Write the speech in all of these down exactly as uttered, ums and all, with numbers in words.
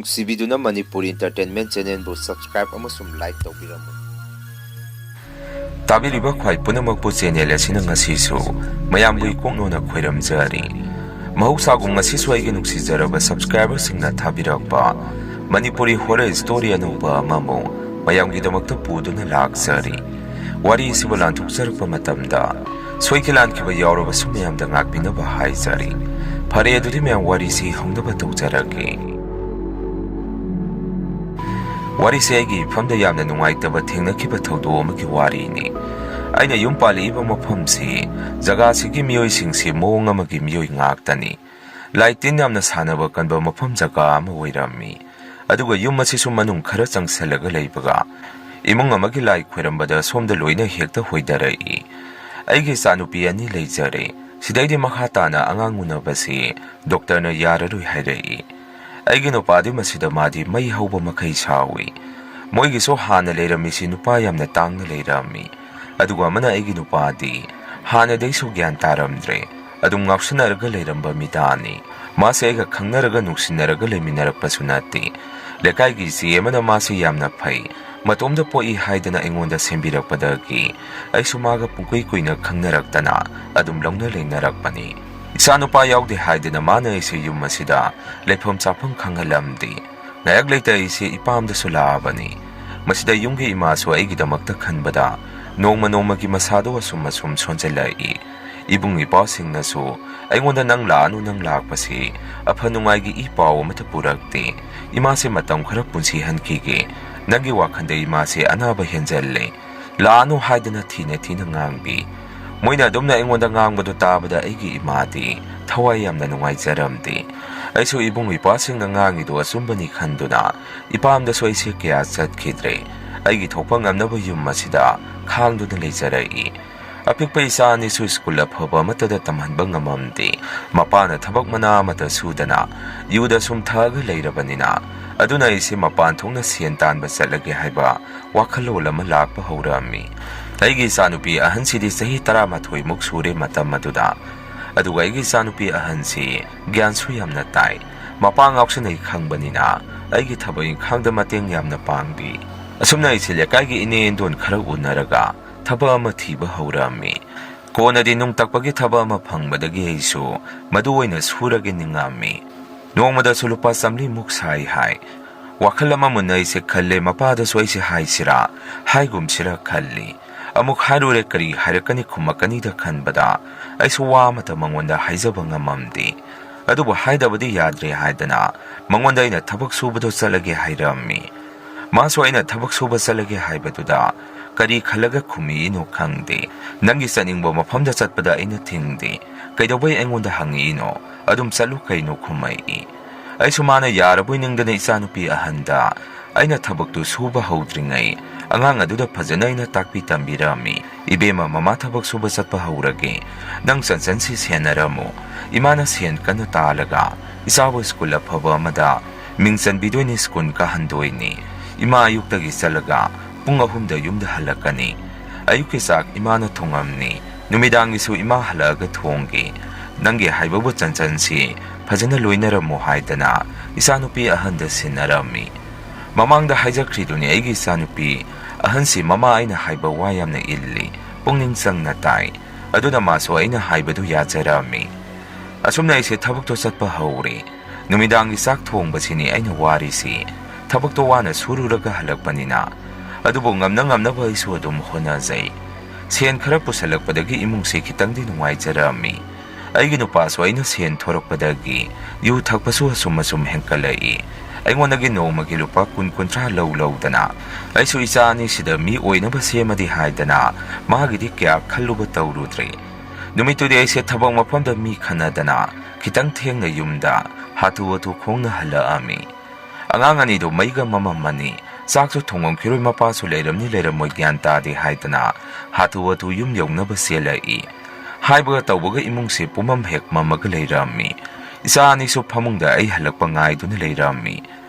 ꯅꯨꯡꯁꯤꯕꯤꯗꯨꯅ Manipuri Entertainment Channelꯕꯨ subscribe ꯑꯃꯁꯨꯡ like ꯇꯧꯕꯤꯔꯝꯃꯨ꯫ ꯇꯥꯕꯤꯔꯤꯕ ꯈ꯭ꯋꯥꯏ ꯄꯨꯝꯅꯃꯛꯄꯨ channel ꯑꯁꯤꯅ ꯉꯁꯤꯁꯨ ꯃꯌꯥꯝꯕꯨ ꯏꯀꯣꯛꯅꯣꯅ ꯈꯣꯏꯔꯝꯖꯔꯤ꯫ ꯃꯍꯧꯁꯥꯒꯨꯝ ꯉꯁꯤꯁꯨ ꯑꯩꯒꯤ ꯅꯨꯡꯁꯤꯖꯔꯕ subscriberꯁꯤꯡꯅ ꯊꯥꯕꯤꯔꯛꯄ ꯃꯅꯤꯄꯨꯔꯤ horror story ꯑꯅꯧꯕ ꯑꯃꯃꯨꯛ ꯃꯌꯥꯝꯒꯤꯗꯃꯛꯇ ꯄꯨꯗꯨꯅ ꯂꯥꯛꯆꯔꯤ꯫ ꯋꯥꯔꯤꯁꯤꯕꯨ ꯂꯥꯟꯊꯣꯛꯆꯔꯛꯄ ꯃꯇꯝꯗ ꯁꯣꯏꯈꯤ ꯂꯥꯟꯈꯤꯕ ꯌꯥꯎꯔꯕꯁꯨ ꯃꯌꯥꯝꯗ ꯉꯥꯛꯄꯤꯅꯕ ꯍꯥꯏꯖꯔꯤ꯫ ꯐꯔꯦ, ꯑꯗꯨꯗꯤ ꯃꯌꯥꯝ ꯋꯥꯔꯤꯁꯤ ꯍꯧꯅꯕ ꯇꯧꯖꯔꯒꯦ꯫ ꯋꯥꯔꯤꯁꯦ ꯑꯩꯒꯤ ꯏꯐꯝꯗ ꯌꯥꯝꯅ ꯅꯨꯡꯉꯥꯏꯇꯕ ꯊꯦꯡꯅꯈꯤꯕ ꯊꯧꯗꯣꯛ ꯑꯃꯒꯤ ꯋꯥꯔꯤꯅꯤ꯫ ꯑꯩꯅ ꯌꯨꯝ ꯄꯥꯜꯂꯛꯏꯕ ꯃꯐꯝꯁꯤ, ꯖꯒꯥꯁꯤꯒꯤ ꯃꯤꯑꯣꯏꯁꯤꯡꯁꯤ ꯃꯑꯣꯡ ꯑꯃꯒꯤ ꯃꯤꯑꯣꯏ ꯉꯥꯛꯇꯅꯤ꯫ ꯂꯥꯏ ꯇꯤꯟ ꯌꯥꯝꯅ ꯁꯥꯟꯅꯕ ꯀꯟꯕ ꯃꯐꯝ ꯖꯒꯥ ꯑꯃ ꯑꯣꯏꯔꯝꯃꯤ꯫ ꯑꯗꯨꯒ ꯌꯨꯝ ꯑꯁꯤꯁꯨ ꯃꯅꯨꯡ ꯈꯔ ꯆꯪꯁꯜꯂꯒ ꯂꯩꯕꯒ, ꯏꯃꯨꯡ ꯑꯃꯒꯤ ꯂꯥꯏ ꯈꯣꯏꯔꯝꯕꯗ ꯁꯣꯝꯗ ꯂꯣꯏꯅ ꯍꯦꯛꯇ ꯍꯣꯏꯗꯔꯛꯏ꯫ ꯑꯩꯒꯤ ꯏꯆꯥꯅꯨꯄꯤ ꯑꯅꯤ ꯂꯩꯖꯔꯦ꯫ ꯁꯤꯗꯩꯗꯤ ꯃꯈꯥ ꯇꯥꯅ ꯑꯉꯥꯡ ꯎꯅꯕꯁꯤ ꯗꯣꯛꯇꯔꯅ ꯌꯥꯔꯔꯣꯏ ꯍꯥꯏꯔꯛꯏ꯫ ꯑꯩꯒꯤ ꯅꯨꯄꯥꯗꯤ ꯃꯁꯤꯗ ꯃꯥꯗꯤ ꯃꯩ ꯍꯧꯕ ꯃꯈꯩ ꯁꯥꯎꯏ꯫ ꯃꯣꯏꯒꯤꯁꯨ ꯍꯥꯟꯅ ꯂꯩꯔꯝꯃꯤꯁꯤ ꯅꯨꯄꯥ ꯌꯥꯝꯅ ꯇꯥꯡꯅ ꯂꯩꯔꯝꯃꯤ꯫ ꯑꯗꯨꯒ ꯑꯃꯅ ꯑꯩꯒꯤ ꯅꯨꯄꯥꯗꯤ ꯍꯥꯟꯅꯗꯩꯁꯨ ꯒ꯭ꯌꯥꯟ ꯇꯥꯔꯝꯗ꯭ꯔꯦ꯫ ꯑꯗꯨꯝ ꯉꯥꯎꯁꯟꯅꯔꯒ ꯂꯩꯔꯝꯕ ꯃꯤꯗꯥꯅꯤ꯫ ꯃꯥꯁꯦ ꯑꯩꯒ ꯈꯪꯅꯔꯒ ꯅꯨꯡꯁꯤꯅꯔꯒ ꯂꯩꯃꯤꯟꯅꯔꯛꯄꯁꯨ ꯅꯠꯇꯦ꯫ ꯂꯩꯀꯥꯏꯒꯤ ꯏꯆꯦ ꯑꯃꯅ ꯃꯥꯁꯦ ꯌꯥꯝꯅ ꯐꯩ, ꯃꯇꯣꯝꯗ ꯄꯣꯛꯏ ꯍꯥꯏꯗꯅ ꯑꯩꯉꯣꯟꯗ ꯁꯦꯝꯕꯤꯔꯛꯄꯗꯒꯤ ꯑꯩꯁꯨ ꯃꯥꯒ ꯄꯨꯡꯀꯨꯏ ꯀꯨꯏꯅ ꯈꯪꯅꯔꯛꯇꯅ ꯑꯗꯨꯝ ꯂꯧꯅ ꯂꯩꯅꯔꯛꯄꯅꯤ꯫ ꯏꯆꯥꯅꯨꯄꯥ ꯌꯥꯎꯗꯦ ꯍꯥꯏꯗꯅ ꯃꯥꯅ ꯑꯩꯁꯦ ꯌꯨꯝ ꯑꯁꯤꯗ ꯂꯩꯐꯝ ꯆꯥꯐꯝ ꯈꯪꯍꯜꯂꯝꯗꯦ꯫ ꯉꯥꯏꯍꯥꯛ ꯂꯩꯇ ꯑꯩꯁꯦ ꯏꯄꯥꯝꯗꯁꯨ ꯂꯥꯛꯑꯕꯅꯤ꯫ ꯃꯁꯤꯗ ꯌꯨꯝꯒꯤ ꯏꯃꯥꯁꯨ ꯑꯩꯒꯤꯗꯃꯛꯇ ꯈꯟꯕꯗ ꯅꯣꯡꯃ ꯅꯣꯡꯃꯒꯤ ꯃꯁꯥꯗꯣ ꯑꯁꯨꯝ ꯑꯁꯨꯝ ꯁꯣꯟꯖꯜꯂꯛꯏ꯫ ꯏꯕꯨꯡ ꯏꯄ꯭ꯋꯥꯁꯤꯡꯅꯁꯨ ꯑꯩꯉꯣꯟꯗ "ꯅꯪ ꯂꯥꯛꯑꯅꯨ, ꯅꯪ ꯂꯥꯛꯄꯁꯤ ꯑꯐ ꯅꯨꯡꯉꯥꯏꯒꯤ ꯏ ꯄꯥꯎ ꯑꯃꯠꯇ ꯄꯨꯔꯛꯇꯦ꯫ ꯏꯃꯥꯁꯦ ꯃꯇꯝ ꯈꯔ ꯄꯨꯟꯁꯤꯍꯟꯈꯤꯒꯦ꯫ ꯅꯪꯒꯤ ꯋꯥꯈꯜꯗ ꯏꯃꯥꯁꯦ ꯑꯅꯥꯕ ꯍꯦꯟꯖꯜꯂꯦ꯫ ꯂꯥꯛꯑꯅꯨ" ꯍꯥꯏꯗꯅ ꯊꯤꯅ ꯊꯤꯅ ꯉꯥꯡꯕꯤ꯫ ꯃꯣꯏꯅ ꯑꯗꯨꯝꯅ ꯑꯩꯉꯣꯟꯗ ꯉꯥꯡꯕꯗꯨ ꯇꯥꯕꯗ ꯑꯩꯒꯤ ꯏꯃꯥꯗꯤ ꯊꯋꯥꯏ ꯌꯥꯝꯅ ꯅꯨꯡꯉꯥꯏꯖꯔꯝꯗꯦ꯫ ꯑꯩꯁꯨ ꯏꯕꯨꯡ ꯏꯄ꯭ꯋꯥꯁꯤꯡꯅ ꯉꯥꯡꯉꯤꯗꯨ ꯑꯆꯨꯝꯕꯅꯤ ꯈꯟꯗꯨꯅ ꯏꯄꯥꯝꯗꯁꯨ ꯑꯩꯁꯦ ꯀꯌꯥ ꯆꯠꯈꯤꯗ꯭ꯔꯦ꯫ ꯑꯩꯒꯤ ꯊꯣꯛꯄ ꯉꯝꯅꯕ ꯌꯨꯝ ꯑꯁꯤꯗ ꯈꯥꯡꯗꯨꯅ ꯂꯩꯖꯔꯛꯏ꯫ ꯑꯄꯤꯛꯄ ꯏꯆꯥ ꯑꯅꯤꯁꯨ ꯁ꯭ꯀꯨꯜ ꯑꯐꯕ ꯑꯃꯠꯇꯗ ꯇꯝꯍꯟꯕ ꯉꯝꯃꯝꯗꯦ꯫ ꯃꯄꯥꯅ ꯊꯕꯛ ꯃꯅꯥ ꯑꯃꯠꯇ ꯁꯨꯗꯅ ꯌꯨꯗ ꯁꯨꯝ ꯊꯛꯑꯒ ꯂꯩꯔꯕꯅꯤꯅ, ꯑꯗꯨꯅ ꯑꯩꯁꯦ ꯃꯄꯥꯟ ꯊꯣꯛꯅ ꯁꯦꯟ ꯇꯥꯟꯕ ꯆꯠꯂꯒꯦ ꯍꯥꯏꯕ ꯋꯥꯈꯜꯂꯣꯟ ꯑꯃ ꯂꯥꯛꯄ ꯍꯧꯔꯛꯑꯝꯃꯤ꯫ ꯑꯩꯒꯤ ꯏꯆꯥꯅꯨꯄꯤ ꯑꯍꯟꯁꯤꯗꯤ ꯆꯍꯤ ꯇꯔꯥꯃꯥꯊꯣꯏ ꯃꯨꯛ ꯁꯨꯔꯦ ꯃꯇꯝ ꯑꯗꯨꯗ꯫ ꯑꯗꯨꯒ ꯑꯩꯒꯤ ꯏꯆꯥꯅꯨꯄꯤ ꯑꯍꯟꯁꯤ ꯒ꯭ꯌꯥꯟꯁꯨ ꯌꯥꯝꯅ ꯇꯥꯏ꯫ ꯃꯄꯥ ꯉꯥꯎꯁꯤꯟꯅꯩ ꯈꯪꯕꯅꯤꯅ ꯑꯩꯒꯤ ꯊꯕꯛ ꯏꯪꯈꯥꯡꯗ ꯃꯇꯦꯡ ꯌꯥꯝꯅ ꯄꯥꯡꯕꯤ꯫ ꯑꯁꯨꯝꯅ ꯑꯩꯁꯦ ꯂꯩꯀꯥꯏꯒꯤ ꯏꯅꯦ ꯏꯟꯗꯣꯟ ꯈꯔ ꯎꯅꯔꯒ ꯊꯕꯛ ꯑꯃ ꯊꯤꯕ ꯍꯧꯔꯛꯑꯝꯃꯤ꯫ ꯀꯣꯟꯅꯗꯤ ꯅꯨꯡ ꯇꯛꯄꯒꯤ ꯊꯕꯛ ꯑꯃ ꯐꯪꯕꯗꯒꯤ ꯑꯩꯁꯨ ꯃꯗꯨ ꯑꯣꯏꯅ ꯁꯨꯔꯒꯦ ꯅꯤꯡꯉꯝꯃꯤ꯫ ꯅꯣꯡꯃꯗꯁꯨ ꯂꯨꯄꯥ ꯆꯥꯃꯔꯤꯃꯨꯛ ꯁꯥꯏ ꯍꯥꯏ꯫ ꯋꯥꯈꯜ ꯑꯃ ꯃꯨꯟꯅ ꯑꯩꯁꯦ ꯈꯜꯂꯦ, ꯃꯄꯥꯗꯁꯨ ꯑꯩꯁꯦ ꯍꯥꯏꯁꯤꯔꯥ, ꯍꯥꯏꯒꯨꯝꯁꯤꯔꯥ ꯈꯜꯂꯤ꯫ ꯑꯃꯨꯛ ꯍꯥꯏꯔꯨꯔꯦ, ꯀꯔꯤ ꯍꯥꯏꯔꯛꯀꯅꯤ ꯈꯨꯝꯃꯛꯀꯅꯤꯗ ꯈꯟꯕꯗ ꯑꯩꯁꯨ ꯋꯥ ꯑꯃꯠꯇ ꯃꯉꯣꯟꯗ ꯍꯥꯏꯖꯕ ꯉꯝꯃꯝꯗꯦ꯫ ꯑꯗꯨꯕꯨ ꯍꯥꯏꯗꯕꯗꯤ ꯌꯥꯗ꯭ꯔꯦ ꯍꯥꯏꯗꯅ ꯃꯉꯣꯟꯗ ꯑꯩꯅ ꯊꯕꯛ ꯁꯨꯕꯗꯣ ꯆꯠꯂꯒꯦ ꯍꯥꯏꯔꯝꯃꯤ꯫ ꯃꯥꯁꯨ ꯑꯩꯅ ꯊꯕꯛ ꯁꯨꯕ ꯆꯠꯂꯒꯦ ꯍꯥꯏꯕꯗꯨꯗ ꯀꯔꯤ ꯈꯜꯂꯒ ꯈꯨꯝꯃꯛꯏꯅꯣ ꯈꯪꯗꯦ꯫ "ꯅꯪꯒꯤ ꯆꯠꯅꯤꯡꯕ ꯃꯐꯝꯗ ꯆꯠꯄꯗ ꯑꯩꯅ ꯊꯤꯡꯗꯦ꯫ ꯀꯩꯗꯧꯕꯩ ꯑꯩꯉꯣꯟꯗ ꯍꯪꯉꯛꯏꯅꯣ? ꯑꯗꯨꯝ ꯆꯠꯂꯨ ꯀꯩꯅꯣ?" ꯈꯨꯝꯃꯛꯏ꯫ ꯑꯩꯁꯨ ꯃꯥꯅ ꯌꯥꯔꯕꯣꯏ ꯅꯤꯡꯗꯅ ꯏꯆꯥꯅꯨꯄꯤ ꯑꯍꯟꯗ ꯑꯩꯅ ꯊꯕꯛꯇꯨ ꯁꯨꯕ ꯍꯧꯗ꯭ꯔꯤꯉꯩ ꯑꯉꯥꯡ ꯑꯗꯨꯗ ꯐꯖꯅ ꯑꯩꯅ ꯇꯥꯛꯄꯤ ꯇꯝꯕꯤꯔꯝꯃꯤ꯫ "ꯏꯕꯦꯝꯃ, ꯃꯃꯥ ꯊꯕꯛ ꯁꯨꯕ ꯆꯠꯄ ꯍꯧꯔꯒꯦ꯫ ꯅꯪ ꯆꯟꯆꯟꯁꯤ ꯁꯦꯟꯅꯔꯝꯃꯨ꯫ ꯏꯃꯥꯅ ꯁꯦꯟ ꯀꯟꯅ ꯇꯥꯜꯂꯒ ꯏꯆꯥꯕꯨ ꯁ꯭ꯀꯨꯜ ꯑꯐꯕ ꯑꯃꯗ ꯃꯤꯡ ꯆꯟꯕꯤꯗꯣꯏꯅꯤ, ꯁ꯭ꯀꯨꯜ ꯀꯥꯍꯟꯗꯣꯏꯅꯤ꯫ ꯏꯃꯥ ꯑꯌꯨꯛꯇꯒꯤ ꯆꯠꯂꯒ ꯄꯨꯡ ꯑꯍꯨꯝꯗ ꯌꯨꯝꯗ ꯍꯜꯂꯛꯀꯅꯤ꯫ ꯑꯌꯨꯛꯀꯤ ꯆꯥꯛ ꯏꯃꯥꯅ ꯊꯣꯡꯉꯝꯅꯤ, ꯅꯨꯃꯤꯗꯥꯡꯒꯤꯁꯨ ꯏꯃꯥ ꯍꯜꯂꯛꯑꯒ ꯊꯣꯡꯒꯦ꯫ ꯅꯪꯒꯤ ꯍꯥꯏꯕꯕꯨ ꯆꯟꯆꯟꯁꯤ ꯐꯖꯅ ꯂꯣꯏꯅꯔꯝꯃꯨ" ꯍꯥꯏꯗꯅ ꯏꯆꯥꯅꯨꯄꯤ ꯑꯍꯟꯗ ꯁꯤꯟꯅꯔꯝꯃꯤ꯫ ꯃꯃꯥꯡꯗ ꯍꯥꯏꯖꯈ꯭ꯔꯤꯗꯨꯅꯤ, ꯑꯩꯒꯤ ꯏꯆꯥꯅꯨꯄꯤ ꯑꯍꯟꯁꯤ ꯃꯃꯥ ꯑꯩꯅ ꯍꯥꯏꯕ ꯋꯥ ꯌꯥꯝꯅ ꯏꯜꯂꯤ, ꯄꯨꯛꯅꯤꯡ ꯆꯪꯅ ꯇꯥꯏ꯫ ꯑꯗꯨꯅ ꯃꯥꯁꯨ ꯑꯩꯅ ꯍꯥꯏꯕꯗꯨ ꯌꯥꯖꯔꯝꯃꯤ꯫ ꯑꯁꯨꯝꯅ ꯑꯩꯁꯦ ꯊꯕꯛꯇꯣ ꯆꯠꯄ ꯍꯧꯔꯦ꯫ ꯅꯨꯃꯤꯗꯥꯡꯒꯤ ꯆꯥꯛ ꯊꯣꯡꯕꯁꯤꯅꯤ ꯑꯩꯅ ꯋꯥꯔꯤꯁꯤ꯫ ꯊꯕꯛꯇꯣ ꯋꯥꯅ ꯁꯨꯔꯨꯔꯒ ꯍꯜꯂꯛꯄꯅꯤꯅ꯫ ꯑꯗꯨꯕꯨ ꯉꯝꯅ ꯉꯝꯅꯕ ꯑꯩꯁꯨ ꯑꯗꯨꯝ ꯍꯣꯠꯅꯖꯩ꯫ ꯁꯦꯟ ꯈꯔ ꯄꯨꯁꯜꯂꯛꯄꯗꯒꯤ ꯏꯃꯨꯡꯁꯦ ꯈꯤꯇꯪꯗꯤ ꯅꯨꯡꯉꯥꯏꯖꯔꯝꯃꯤ꯫ ꯑꯩꯒꯤ ꯅꯨꯄꯥꯁꯨ ꯑꯩꯅ ꯁꯦꯟ ꯊꯣꯔꯛꯄꯗꯒꯤ ꯌꯨ ꯊꯛꯄꯁꯨ ꯑꯁꯨꯝ ꯑꯁꯨꯝ ꯍꯦꯟꯀꯠꯂꯛꯏ꯫ ꯑꯩꯉꯣꯟꯗꯒꯤ ꯅꯣꯡꯃꯒꯤ ꯂꯨꯄꯥ ꯀꯨꯟ ꯀꯨꯟꯊ꯭ꯔꯥ ꯂꯧ ꯂꯧꯗꯅ ꯑꯩꯁꯨ ꯏꯆꯥ ꯑꯅꯤꯁꯤꯗ ꯃꯤ ꯑꯣꯏꯅꯕ ꯁꯦꯝꯃꯗꯤ ꯍꯥꯏꯗꯅ ꯃꯥꯒꯤꯗꯤ ꯀꯌꯥ ꯈꯜꯂꯨꯕ ꯇꯧꯔꯨꯗ꯭ꯔꯦ꯫ ꯅꯨꯃꯤꯠꯇꯨꯗꯤ ꯑꯩꯁꯦ ꯊꯕꯛ ꯃꯐꯝꯗ ꯃꯤ ꯈꯟꯅꯗꯅ ꯈꯤꯇꯪ ꯊꯦꯡꯅ ꯌꯨꯝꯗ ꯍꯥꯊꯨ ꯍꯥꯊꯨ ꯈꯣꯡꯅ ꯍꯜꯂꯛꯑꯝꯃꯤ꯫ ꯑꯉꯥꯡ ꯑꯅꯤꯗꯨ ꯃꯩꯒ ꯃꯃꯝꯃꯅꯤ꯫ ꯆꯥꯛꯁꯨ ꯊꯣꯡꯉꯝꯈꯤꯔꯣꯏ, ꯃꯄꯥꯁꯨ ꯂꯩꯔꯝꯅꯤ ꯂꯩꯔꯝꯃꯣꯏ ꯒ꯭ꯌꯥꯟ ꯇꯥꯗꯦ ꯍꯥꯏꯗꯅ ꯍꯥꯊꯨ ꯍꯥꯊꯨ ꯌꯨꯝ ꯌꯧꯅꯕ ꯆꯦꯜꯂꯛꯏ꯫ ꯍꯥꯏꯕꯒ ꯇꯧꯕꯒ ꯏꯃꯨꯡꯁꯦ ꯄꯨꯝꯃꯝ ꯍꯦꯛ ꯃꯝꯃꯒ ꯂꯩꯔꯝꯃꯤ꯫ ꯏꯆꯥ ꯑꯅꯤꯁꯨ ꯐꯃꯨꯡꯗ ꯑꯩ ꯍꯜꯂꯛꯄ ꯉꯥꯏꯗꯨꯅ ꯂꯩꯔꯝꯃꯤ꯫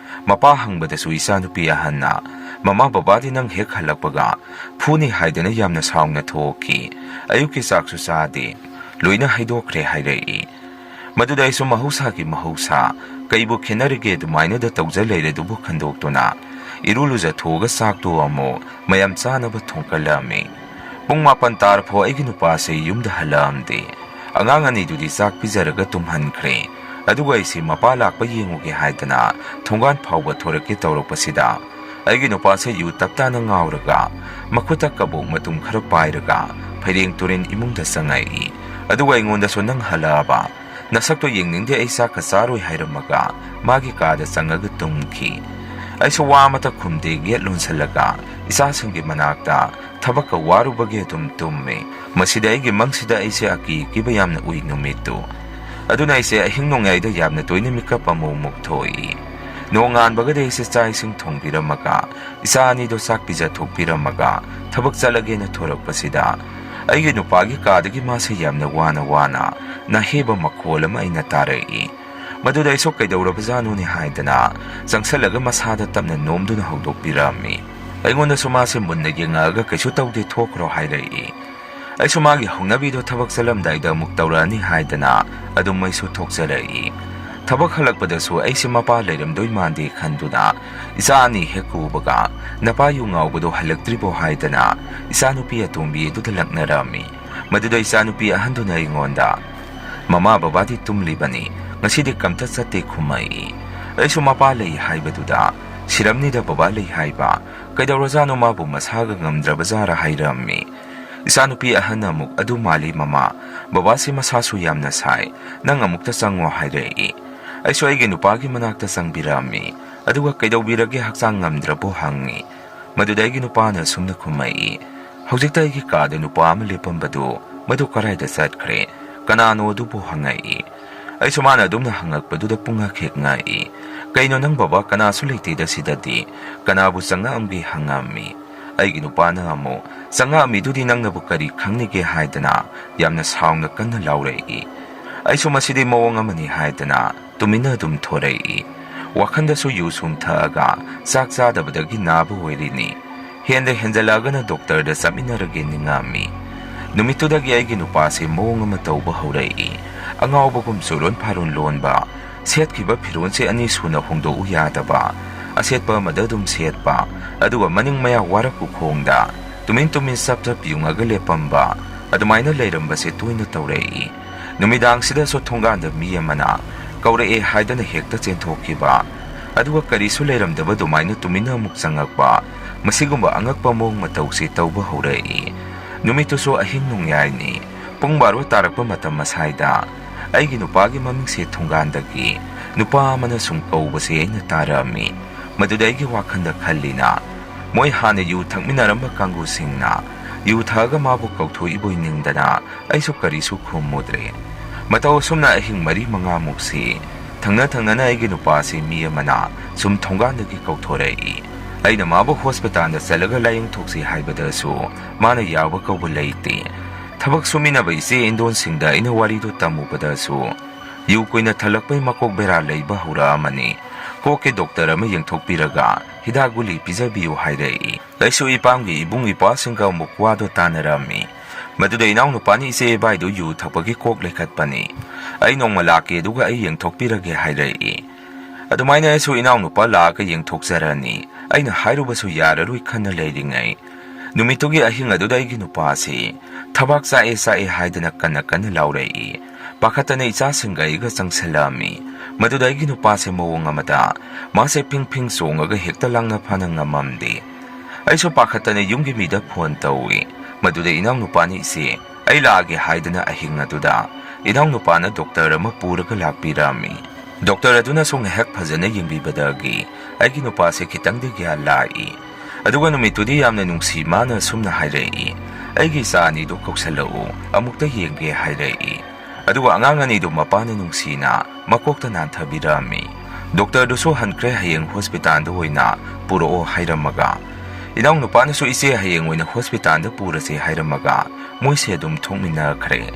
ꯃꯄꯥ ꯍꯪꯕꯗꯁꯨ ꯏꯆꯥꯅꯨꯄꯤ ꯑꯍꯟꯅ, "ꯃꯃꯥ ꯕꯕꯥꯗꯤ ꯅꯪ ꯍꯦꯛ ꯍꯜꯂꯛꯄꯒ ꯐꯨꯅꯤ ꯍꯥꯏꯗꯅ ꯌꯥꯝꯅ ꯁꯥꯎꯅ ꯊꯣꯛꯈꯤ꯫ ꯑꯌꯨꯛꯀꯤ ꯆꯥꯛꯁꯨ ꯆꯥꯗꯦ꯫ ꯂꯣꯏꯅ ꯍꯩꯗꯣꯛꯈ꯭ꯔꯦ" ꯍꯥꯏꯔꯛꯏ꯫ ꯃꯗꯨꯗ ꯑꯩꯁꯨ ꯃꯍꯧꯁꯥꯒꯤ ꯃꯍꯧꯁꯥ, ꯀꯩꯕꯨ ꯈꯦꯠꯅꯔꯤꯒꯦ ꯑꯗꯨꯃꯥꯏꯅꯗ ꯇꯧꯖ ꯂꯩꯔꯦ ꯑꯗꯨꯕꯨ ꯈꯟꯗꯣꯛꯇꯨꯅ, ꯏꯔꯨ ꯂꯨꯖꯊꯣꯛꯑꯒ ꯆꯥꯛꯇꯨ ꯑꯃꯨꯛ ꯃꯌꯥꯝ ꯆꯥꯅꯕ ꯊꯣꯡꯀꯠꯂꯝꯃꯤ꯫ ꯄꯨꯡ ꯃꯥꯄꯟ ꯇꯥꯔꯐꯥꯎ ꯑꯩꯒꯤ ꯅꯨꯄꯥꯁꯦ ꯌꯨꯝꯗ ꯍꯜꯂꯛꯑꯝꯗꯦ꯫ ꯑꯉꯥꯡ ꯑꯅꯤꯗꯨꯗꯤ ꯆꯥꯛ ꯄꯤꯖꯔꯒ ꯇꯨꯝꯍꯟꯈ꯭ꯔꯦ꯫ ꯑꯗꯨꯒ ꯑꯩꯁꯦ ꯃꯄꯥ ꯂꯥꯛꯄ ꯌꯦꯡꯉꯨꯒꯦ ꯍꯥꯏꯗꯅ ꯊꯣꯡꯒꯥꯟ ꯐꯥꯎꯕ ꯊꯣꯔꯛꯀꯦ ꯇꯧꯔꯛꯄꯁꯤꯗ, ꯑꯩꯒꯤ ꯅꯨꯄꯥꯁꯦ ꯌꯨ ꯇꯞ ꯇꯥꯅ ꯉꯥꯎꯔꯒ, ꯃꯈꯨꯠꯇ ꯀꯕꯣꯛ ꯃꯇꯨꯝ ꯈꯔ ꯄꯥꯏꯔꯒ, ꯐꯩꯔꯦꯡ ꯇꯨꯔꯦꯟ ꯏꯃꯨꯡꯗ ꯆꯪꯉꯛꯏ꯫ ꯑꯗꯨꯒ ꯑꯩꯉꯣꯟꯗꯁꯨ, "ꯅꯪ ꯍꯜꯂꯛꯑꯕ? ꯅꯁꯛꯇꯣ ꯌꯦꯡꯅꯤꯡꯗꯦ, ꯑꯩ ꯆꯥꯛꯀ ꯆꯥꯔꯣꯏ" ꯍꯥꯏꯔꯝꯃꯒ ꯃꯥꯒꯤ ꯀꯥꯗ ꯆꯪꯉꯒ ꯇꯨꯝꯈꯤ꯫ ꯑꯩꯁꯨ ꯋꯥ ꯑꯃꯠꯇ ꯈꯨꯝꯗꯦ, ꯒꯦꯠ ꯂꯣꯟꯁꯤꯜꯂꯒ ꯏꯆꯥꯁꯤꯡꯒꯤ ꯃꯅꯥꯛꯇ ꯊꯕꯛꯀ ꯋꯥꯔꯨꯕꯒꯤ ꯑꯗꯨꯝ ꯇꯨꯝꯃꯤ꯫ ꯃꯁꯤꯗ ꯑꯩꯒꯤ ꯃꯪꯁꯤꯗ ꯑꯩꯁꯦ ꯑꯀꯤ ꯑꯀꯤꯕ ꯌꯥꯝꯅ ꯎꯏ ꯅꯨꯃꯤꯠꯇꯨ꯫ ꯑꯗꯨꯅ ꯑꯩꯁꯦ ꯑꯍꯤꯡ ꯅꯣꯡꯌꯥꯏꯗ ꯌꯥꯝꯅ ꯇꯣꯏꯅ ꯃꯤꯀꯞ ꯑꯃꯨꯛ ꯑꯃꯨꯛ ꯊꯣꯛꯏ꯫ ꯅꯣꯡꯉꯥꯟꯕꯒꯗꯤ ꯑꯩꯁꯦ ꯆꯥꯛ ꯏꯁꯤꯡ ꯊꯣꯡꯕꯤꯔꯝꯃꯒ, ꯏꯆꯥ ꯑꯅꯤꯗꯣ ꯆꯥꯛ ꯄꯤꯖꯊꯣꯛꯄꯤꯔꯝꯃꯒ ꯊꯕꯛ ꯆꯠꯂꯒꯦꯅ ꯊꯣꯔꯛꯄꯁꯤꯗ, ꯑꯩꯒꯤ ꯅꯨꯄꯥꯒꯤ ꯀꯥꯗꯒꯤ ꯃꯥꯁꯦ ꯌꯥꯝꯅ ꯋꯥꯅ ꯋꯥꯅ ꯅꯥꯍꯦꯕ ꯃꯈꯣꯜ ꯑꯃ ꯑꯩꯅ ꯇꯥꯔꯛꯏ꯫ ꯃꯗꯨꯗ ꯑꯩꯁꯨ ꯀꯩꯗꯧꯔꯕꯖꯥꯠꯅꯣꯅꯦ ꯍꯥꯏꯗꯅ ꯆꯪꯁꯜꯂꯒ ꯃꯁꯥꯗ ꯇꯞꯅ ꯅꯣꯝꯗꯨꯅ ꯍꯧꯗꯣꯛꯄꯤꯔꯝꯃꯤ꯫ ꯑꯩꯉꯣꯟꯗꯁꯨ ꯃꯥꯁꯦ ꯃꯨꯟꯅ ꯌꯦꯡꯉꯛꯑꯒ, "ꯀꯩꯁꯨ ꯇꯧꯗꯦ, ꯊꯣꯛꯈ꯭ꯔꯣ" ꯍꯥꯏꯔꯛꯏ꯫ ꯑꯩꯁꯨ ꯃꯥꯒꯤ ꯍꯧꯅꯕꯤꯗꯣ ꯊꯕꯛ ꯆꯠꯂꯝꯗꯥꯏꯗ ꯑꯃꯨꯛ ꯇꯧꯔꯛꯑꯅꯤ ꯍꯥꯏꯗꯅ ꯑꯗꯨꯝ ꯑꯩꯁꯨ ꯊꯣꯛꯆꯔꯛꯏ꯫ ꯊꯕꯛ ꯍꯜꯂꯛꯄꯗꯁꯨ ꯑꯩꯁꯦ ꯃꯄꯥ ꯂꯩꯔꯝꯗꯣꯏ ꯃꯥꯟꯗꯦ ꯈꯟꯗꯨꯅ, ꯏꯆꯥ ꯑꯅꯤ ꯍꯦꯛ ꯎꯕꯒ, "ꯅꯄꯥ ꯌꯨ ꯉꯥꯎꯕꯗꯣ ꯍꯜꯂꯛꯇ꯭ꯔꯤꯕꯣ?" ꯍꯥꯏꯗꯅ ꯏꯆꯥꯅꯨꯄꯤ ꯑꯇꯣꯝꯕꯤ ꯑꯗꯨꯗ ꯂꯛꯅꯔꯝꯃꯤ꯫ ꯃꯗꯨꯗ ꯏꯆꯥꯅꯨꯄꯤ ꯑꯍꯟꯗꯨꯅ ꯑꯩꯉꯣꯟꯗ, "ꯃꯃꯥ ꯕꯕꯥꯗꯤ ꯇꯨꯝꯂꯤꯕꯅꯤ, ꯉꯁꯤꯗꯤ ꯀꯝꯇ ꯆꯠꯇꯦ" ꯈꯨꯝꯃꯛꯏ꯫ ꯑꯩꯁꯨ ꯃꯄꯥ ꯂꯩ ꯍꯥꯏꯕꯗꯨꯗ, "ꯁꯤꯔꯝꯅꯤꯗ ꯕꯕꯥ ꯂꯩ ꯍꯥꯏꯕ, ꯀꯩꯗꯧꯔꯖꯥꯠꯅꯣ, ꯃꯥꯕꯨ ꯃꯁꯥꯒ ꯉꯝꯗ꯭ꯔꯕꯖꯥꯔ?" ꯍꯥꯏꯔꯝꯃꯤ꯫ ꯏꯆꯥꯅꯨꯄꯤ ꯑꯍꯟꯅ ꯑꯃꯨꯛ, "ꯑꯗꯨ ꯃꯥꯜꯂꯤ ꯃꯃꯥ, ꯕꯕꯥꯁꯤ ꯃꯁꯥꯁꯨ ꯌꯥꯝꯅ ꯁꯥꯏ, ꯅꯪ ꯑꯃꯨꯛꯇ ꯆꯪꯉꯣ" ꯍꯥꯏꯔꯛꯏ꯫ ꯑꯩꯁꯨ ꯑꯩꯒꯤ ꯅꯨꯄꯥꯒꯤ ꯃꯅꯥꯛꯇ ꯆꯪꯕꯤꯔꯛꯑꯝꯃꯤ꯫ ꯑꯗꯨꯒ, "ꯀꯩꯗꯧꯕꯤꯔꯒꯦ, ꯍꯛꯆꯥꯡ ꯉꯝꯗ꯭ꯔꯕꯣ?" ꯍꯪꯉꯤ꯫ ꯃꯗꯨꯗ ꯑꯩꯒꯤ ꯅꯨꯄꯥꯅ ꯑꯁꯨꯝꯅ ꯈꯨꯝꯃꯛꯏ, "ꯍꯧꯖꯤꯛꯇ ꯑꯩꯒꯤ ꯀꯥꯗ ꯅꯨꯄꯥ ꯑꯃ ꯂꯦꯞꯄꯝꯕꯗꯨ, ꯃꯗꯨ ꯀꯔꯥꯏꯗ ꯆꯠꯈ꯭ꯔꯦ? ꯀꯅꯥꯅꯣ ꯑꯗꯨꯕꯨ?" ꯍꯪꯉꯛꯏ꯫ ꯑꯩꯁꯨ ꯃꯥꯅ ꯑꯗꯨꯝꯅ ꯍꯪꯉꯛꯄꯗꯨꯗ ꯄꯨꯡꯉꯛ ꯍꯦꯛ ꯉꯛꯏ꯫ "ꯀꯩꯅꯣ ꯅꯪ ꯕꯕꯥ, ꯀꯅꯥꯁꯨ ꯂꯩꯇꯦꯗ ꯁꯤꯗꯗꯤ, ꯀꯅꯥꯕꯨ ꯆꯪꯉꯛꯑꯝꯒꯦ?" ꯍꯪꯉꯝꯃꯤ꯫ ꯑꯩꯒꯤ ꯅꯨꯄꯥꯅ ꯑꯃꯨꯛ, "ꯆꯪꯉꯛꯑꯝꯃꯤꯗꯨꯗꯤ ꯅꯪꯅꯕꯨ ꯀꯔꯤ ꯈꯪꯅꯤꯒꯦ?" ꯍꯥꯏꯗꯅ ꯌꯥꯝꯅ ꯁꯥꯎꯅ ꯀꯟꯅ ꯂꯥꯎꯔꯛꯏ꯫ ꯑꯩꯁꯨ ꯃꯁꯤꯗꯤ ꯃꯑꯣꯡ ꯑꯃꯅꯤ ꯍꯥꯏꯗꯅ ꯇꯨꯃꯤꯟꯅ ꯑꯗꯨꯝ ꯊꯣꯔꯛꯏ꯫ ꯋꯥꯈꯜꯗꯁꯨ ꯌꯨ ꯁꯨꯝ ꯊꯛꯑꯒ ꯆꯥꯛ ꯆꯥꯗꯕꯗꯒꯤ ꯅꯥꯕ ꯑꯣꯏꯔꯤꯅꯤ꯫ ꯍꯦꯟꯗ ꯍꯦꯟꯖꯜꯂꯛꯑꯒꯅ ꯗꯣꯛꯇꯔꯗ ꯆꯠꯃꯤꯟꯅꯔꯒꯦ ꯅꯤꯡꯉꯝꯃꯤ꯫ ꯅꯨꯃꯤꯠꯇꯨꯗꯒꯤ ꯑꯩꯒꯤ ꯅꯨꯄꯥꯁꯦ ꯃꯑꯣꯡ ꯑꯃ ꯇꯧꯕ ꯍꯧꯔꯛꯏ꯫ ꯑꯉꯥꯎꯕꯒꯨꯝ ꯆꯨꯔꯣꯟ ꯐꯥꯔꯣꯟ ꯂꯣꯟꯕ, ꯁꯦꯠꯈꯤꯕ ꯐꯤꯔꯣꯜꯁꯦ ꯑꯅꯤ ꯁꯨꯅ ꯍꯣꯡꯗꯣꯛꯎ ꯌꯥꯗꯕ, ꯑꯁꯦꯠꯄ ꯑꯃꯗ ꯑꯗꯨꯝ ꯁꯦꯠꯄ, ꯑꯗꯨꯒ ꯃꯅꯤꯡ ꯃꯌꯥ ꯋꯥꯔꯛ ꯎꯈꯣꯡꯗ ꯇꯨꯃꯤꯟ ꯇꯨꯃꯤꯟ ꯆꯞ ꯆꯞ ꯌꯨꯡꯉꯒ ꯂꯦꯞꯄꯝꯕ, ꯑꯗꯨꯃꯥꯏꯅ ꯂꯩꯔꯝꯕꯁꯦ ꯇꯣꯏꯅ ꯇꯧꯔꯛꯏ꯫ ꯅꯨꯃꯤꯗꯥꯡꯁꯤꯗꯁꯨ ꯊꯣꯡꯒꯥꯟꯗ ꯃꯤ ꯑꯃꯅ ꯀꯧꯔꯛꯑꯦ ꯍꯥꯏꯗꯅ ꯍꯦꯛꯇ ꯆꯦꯟꯊꯣꯛꯈꯤꯕ, ꯑꯗꯨꯒ ꯀꯔꯤꯁꯨ ꯂꯩꯔꯝꯗꯕ ꯑꯗꯨꯃꯥꯏꯅ ꯇꯨꯃꯤꯟꯅ ꯑꯃꯨꯛ ꯆꯪꯉꯛꯄ, ꯃꯁꯤꯒꯨꯝꯕ ꯑꯉꯛꯄ ꯃꯑꯣꯡ ꯃꯇꯧꯁꯦ ꯇꯧꯕ ꯍꯧꯔꯛꯏ꯫ ꯅꯨꯃꯤꯠꯇꯨꯁꯨ ꯑꯍꯤꯡ ꯅꯣꯡꯌꯥꯏꯅꯤ, ꯄꯨꯡ ꯕꯥꯔꯣ ꯇꯥꯔꯛꯄ ꯃꯇꯝ ꯑꯁꯥꯏꯗ ꯑꯩꯒꯤ ꯅꯨꯄꯥꯒꯤ ꯃꯃꯤꯡꯁꯦ ꯊꯣꯡꯒꯥꯟꯗꯒꯤ ꯅꯨꯄꯥ ꯑꯃꯅ ꯁꯨꯝ ꯀꯧꯕꯁꯦ ꯑꯩꯅ ꯇꯥꯔꯛꯑꯝꯃꯤ꯫ ꯃꯗꯨꯗ ꯑꯩꯒꯤ ꯋꯥꯈꯜꯗ ꯈꯜꯂꯤꯅ, ꯃꯣꯏ ꯍꯥꯟꯅ ꯌꯨ ꯊꯛꯃꯤꯟꯅꯔꯝꯕ ꯀꯥꯡꯕꯨꯁꯤꯡꯅ ꯌꯨ ꯊꯛꯑꯒ ꯃꯥꯕꯨ ꯀꯧꯊꯣꯛꯏꯕꯣꯏ ꯅꯤꯡꯗꯅ ꯑꯩꯁꯨ ꯀꯔꯤꯁꯨ ꯈꯨꯝꯃꯨꯗ꯭ꯔꯦ꯫ ꯃꯇꯧ ꯑꯁꯨꯝꯅ ꯑꯍꯤꯡ ꯃꯔꯤ ꯃꯉꯥꯃꯨꯛꯁꯤ ꯊꯪꯅ ꯊꯪꯅꯅ ꯑꯩꯒꯤ ꯅꯨꯄꯥꯁꯤ ꯃꯤ ꯑꯃꯅ ꯁꯨꯝ ꯊꯣꯡꯒꯥꯟꯗꯒꯤ ꯀꯧꯊꯣꯔꯛꯏ꯫ ꯑꯩꯅ ꯃꯥꯕꯨ ꯍꯣꯁꯄꯤꯇꯥꯜꯗ ꯆꯠꯂꯒ ꯂꯥꯏꯌꯦꯡꯊꯣꯛꯁꯤ ꯍꯥꯏꯕꯗꯁꯨ ꯃꯥꯅ ꯌꯥꯕ ꯀꯧꯕ ꯂꯩꯇꯦ꯫ ꯊꯕꯛ ꯁꯨꯃꯤꯟꯅꯕ ꯏꯆꯦ ꯏꯟꯗꯣꯟꯁꯤꯡꯗ ꯑꯩꯅ ꯋꯥꯔꯤꯗꯨ ꯇꯝꯃꯨꯕꯗꯁꯨ ꯌꯨ ꯀꯨꯏꯅ ꯊꯜꯂꯛꯄꯩ ꯃꯀꯣꯛ ꯕꯦꯔꯥ ꯂꯩꯕ ꯍꯧꯔꯛꯑꯃꯅꯤ꯫ ꯀꯣꯛꯀꯤ ꯗꯣꯛꯇꯔ ꯑꯃ ꯌꯦꯡꯊꯣꯛꯄꯤꯔꯒ ꯍꯤꯗꯥꯛ ꯒꯨꯂꯤ ꯄꯤꯖꯕꯤꯌꯨ ꯍꯥꯏꯔꯛꯏ꯫ ꯑꯩꯁꯨ ꯏꯄꯥꯝꯒꯤ ꯏꯕꯨꯡ ꯏꯄ꯭ꯋꯥꯁꯤꯡꯒ ꯑꯃꯨꯛ ꯋꯥꯗꯣ ꯇꯥꯟꯅꯔꯝꯃꯤ꯫ ꯃꯗꯨꯗ ꯏꯅꯥꯎꯅꯨꯄꯥꯅ ꯏꯆꯦ ꯏꯕꯥꯏꯗꯨ ꯌꯨ ꯊꯛꯄꯒꯤ ꯀꯣꯛ ꯂꯩꯈꯠꯄꯅꯤ꯫ ꯑꯩ ꯅꯣꯡꯃ ꯂꯥꯛꯀꯦ ꯑꯗꯨꯒ ꯑꯩ ꯌꯦꯡꯊꯣꯛꯄꯤꯔꯒꯦ ꯍꯥꯏꯔꯛꯏ꯫ ꯑꯗꯨꯃꯥꯏꯅ ꯑꯩꯁꯨ ꯏꯅꯥꯎꯅꯨꯄꯥ ꯂꯥꯛꯑꯒ ꯌꯦꯡꯊꯣꯛꯆꯔꯅꯤ꯫ ꯑꯩꯅ ꯍꯥꯏꯔꯨꯕꯁꯨ ꯌꯥꯔꯔꯣꯏ ꯈꯟꯅ ꯂꯩꯔꯤꯉꯩ, ꯅꯨꯃꯤꯠꯇꯨꯒꯤ ꯑꯍꯤꯡ ꯑꯗꯨꯗ ꯑꯩꯒꯤ ꯅꯨꯄꯥꯁꯤ ꯊꯕꯥꯛ ꯆꯥꯛꯑꯦ ꯆꯥꯛꯑꯦ ꯍꯥꯏꯗꯅ ꯀꯟꯅ ꯀꯟꯅ ꯂꯥꯎꯔꯛꯏ꯫ ꯄꯥꯈꯠꯇꯅ ꯏꯆꯥꯁꯤꯡꯒ ꯑꯩꯒ ꯆꯪꯁꯤꯜꯂꯛꯑꯝꯃꯤ꯫ ꯃꯗꯨꯗ ꯑꯩꯒꯤ ꯅꯨꯄꯥꯁꯦ ꯃꯑꯣꯡ ꯑꯃꯗ ꯃꯥꯁꯦ ꯐꯤꯡ ꯐꯤꯡ ꯆꯣꯡꯉꯒ ꯍꯦꯛꯇ ꯂꯥꯡꯅ ꯐꯥꯅ ꯉꯝꯃꯝꯗꯦ꯫ ꯑꯩꯁꯨ ꯄꯥꯈꯠꯇꯅ ꯌꯨꯝꯒꯤ ꯃꯤꯗ ꯐꯣꯟ ꯇꯧꯏ꯫ ꯃꯗꯨꯗ ꯏꯅꯥꯎꯅꯨꯄꯥꯅ ꯏꯆꯦ ꯑꯩ ꯂꯥꯛꯑꯒꯦ ꯍꯥꯏꯗꯅ ꯑꯍꯤꯡ ꯑꯗꯨꯗ ꯏꯅꯥꯎꯅꯨꯄꯥꯅ ꯗꯣꯛꯇꯔ ꯑꯃ ꯄꯨꯔꯒ ꯂꯥꯛꯄꯤꯔꯝꯃꯤ꯫ ꯗꯣꯛꯇꯔ ꯑꯗꯨꯅꯁꯨ ꯉꯥꯏꯍꯥꯛ ꯐꯖꯅ ꯌꯦꯡꯕꯤꯕꯗꯒꯤ ꯑꯩꯒꯤ ꯅꯨꯄꯥꯁꯦ ꯈꯤꯇꯪꯗꯤ ꯒ꯭ꯌꯥꯟ ꯂꯥꯛꯏ꯫ ꯑꯗꯨꯒ ꯅꯨꯃꯤꯠꯇꯨꯗꯤ ꯌꯥꯝꯅ ꯅꯨꯡꯁꯤ ꯃꯥꯅ ꯑꯁꯨꯝꯅ ꯍꯥꯏꯔꯛꯏ, "ꯑꯩꯒꯤ ꯏꯆꯥ ꯑꯅꯤꯗꯨ ꯀꯧꯁꯜꯂꯛꯎ, ꯑꯃꯨꯛꯇ ꯌꯦꯡꯒꯦ" ꯍꯥꯏꯔꯛꯏ꯫ ꯑꯗꯨꯒ ꯑꯉꯥꯡ ꯑꯅꯤꯗꯨ ꯃꯄꯥꯅ ꯅꯨꯡꯁꯤꯅ ꯃꯀꯣꯛꯇ ꯅꯥꯟꯊꯕꯤꯔꯝꯃꯤ꯫ ꯗꯣꯛꯇꯔꯗꯨꯁꯨ ꯍꯟꯈ꯭ꯔꯦ, ꯍꯌꯦꯡ ꯍꯣꯁꯄꯤꯇꯥꯜꯗ ꯑꯣꯏꯅ ꯄꯨꯔꯛꯑꯣ ꯍꯥꯏꯔꯝꯃꯒ, ꯏꯅꯥꯎꯅꯨꯄꯥꯅꯁꯨ ꯏꯆꯦ ꯍꯌꯦꯡ ꯑꯣꯏꯅ ꯍꯣꯁꯄꯤꯇꯥꯜꯗ ꯄꯨꯔꯁꯦ ꯍꯥꯏꯔꯝꯃꯒ ꯃꯣꯏꯁꯦ ꯑꯗꯨꯝ ꯊꯣꯛꯃꯤꯟꯅꯈ꯭ꯔꯦ꯫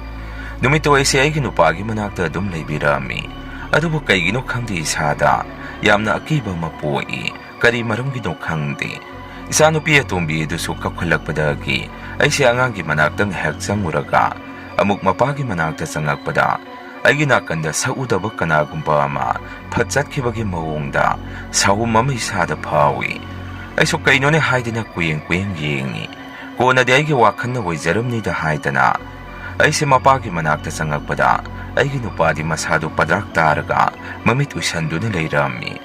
ꯅꯨꯃꯤꯠꯇꯨ ꯑꯩꯁꯦ ꯑꯩꯒꯤ ꯅꯨꯄꯥꯒꯤ ꯃꯅꯥꯛꯇ ꯑꯗꯨꯝ ꯂꯩꯕꯤꯔꯛꯑꯝꯃꯤ꯫ ꯑꯗꯨꯕꯨ ꯀꯩꯒꯤꯅꯣ ꯈꯪꯗꯦ, ꯏꯁꯥꯗ ꯌꯥꯝꯅ ꯑꯀꯤꯕ ꯑꯃ ꯄꯣꯛꯏ꯫ ꯀꯔꯤ ꯃꯔꯝꯒꯤꯅꯣ ꯈꯪꯗꯦ꯫ ꯏꯆꯥꯅꯨꯄꯤ ꯑꯇꯣꯝꯕꯤ ꯑꯗꯨꯁꯨ ꯀꯞꯈꯠꯂꯛꯄꯗꯒꯤ ꯑꯩꯁꯦ ꯑꯉꯥꯡꯒꯤ ꯃꯅꯥꯛꯇ ꯉꯥꯏꯍꯥꯛ ꯆꯪꯉꯨꯔꯒ ꯑꯃꯨꯛ ꯃꯄꯥꯒꯤ ꯃꯅꯥꯛꯇ ꯆꯪꯉꯛꯄꯗ ꯑꯩꯒꯤ ꯅꯥꯀꯟꯗ ꯁꯛꯎꯗꯕ ꯀꯅꯥꯒꯨꯝꯕ ꯑꯃ ꯐꯠ ꯆꯠꯈꯤꯕꯒꯤ ꯃꯑꯣꯡꯗ ꯁꯥꯎꯍꯨꯝ ꯑꯃ ꯏꯁꯥꯗ ꯐꯥꯎꯏ꯫ ꯑꯩꯁꯨ ꯀꯩꯅꯣꯅꯦ ꯍꯥꯏꯗꯅ ꯀꯨꯌꯦꯡ ꯀꯨꯌꯦꯡ ꯌꯦꯡꯉꯤ꯫ ꯀꯣꯟꯅꯗꯤ ꯑꯩꯒꯤ ꯋꯥꯈꯜꯅ ꯑꯣꯏꯖꯔꯝꯅꯤꯗ ꯍꯥꯏꯗꯅ ꯑꯩꯁꯦ ꯃꯄꯥꯒꯤ ꯃꯅꯥꯛꯇ ꯆꯪꯉꯛꯄꯗ ꯑꯩꯒꯤ ꯅꯨꯄꯥꯗꯤ ꯃꯁꯥꯗꯨ ꯄꯗ꯭ꯔꯥꯛ ꯇꯥꯔꯒ ꯃꯃꯤꯠ ꯎꯏꯁꯟꯗꯨꯅ ꯂꯩꯔꯝꯃꯤ꯫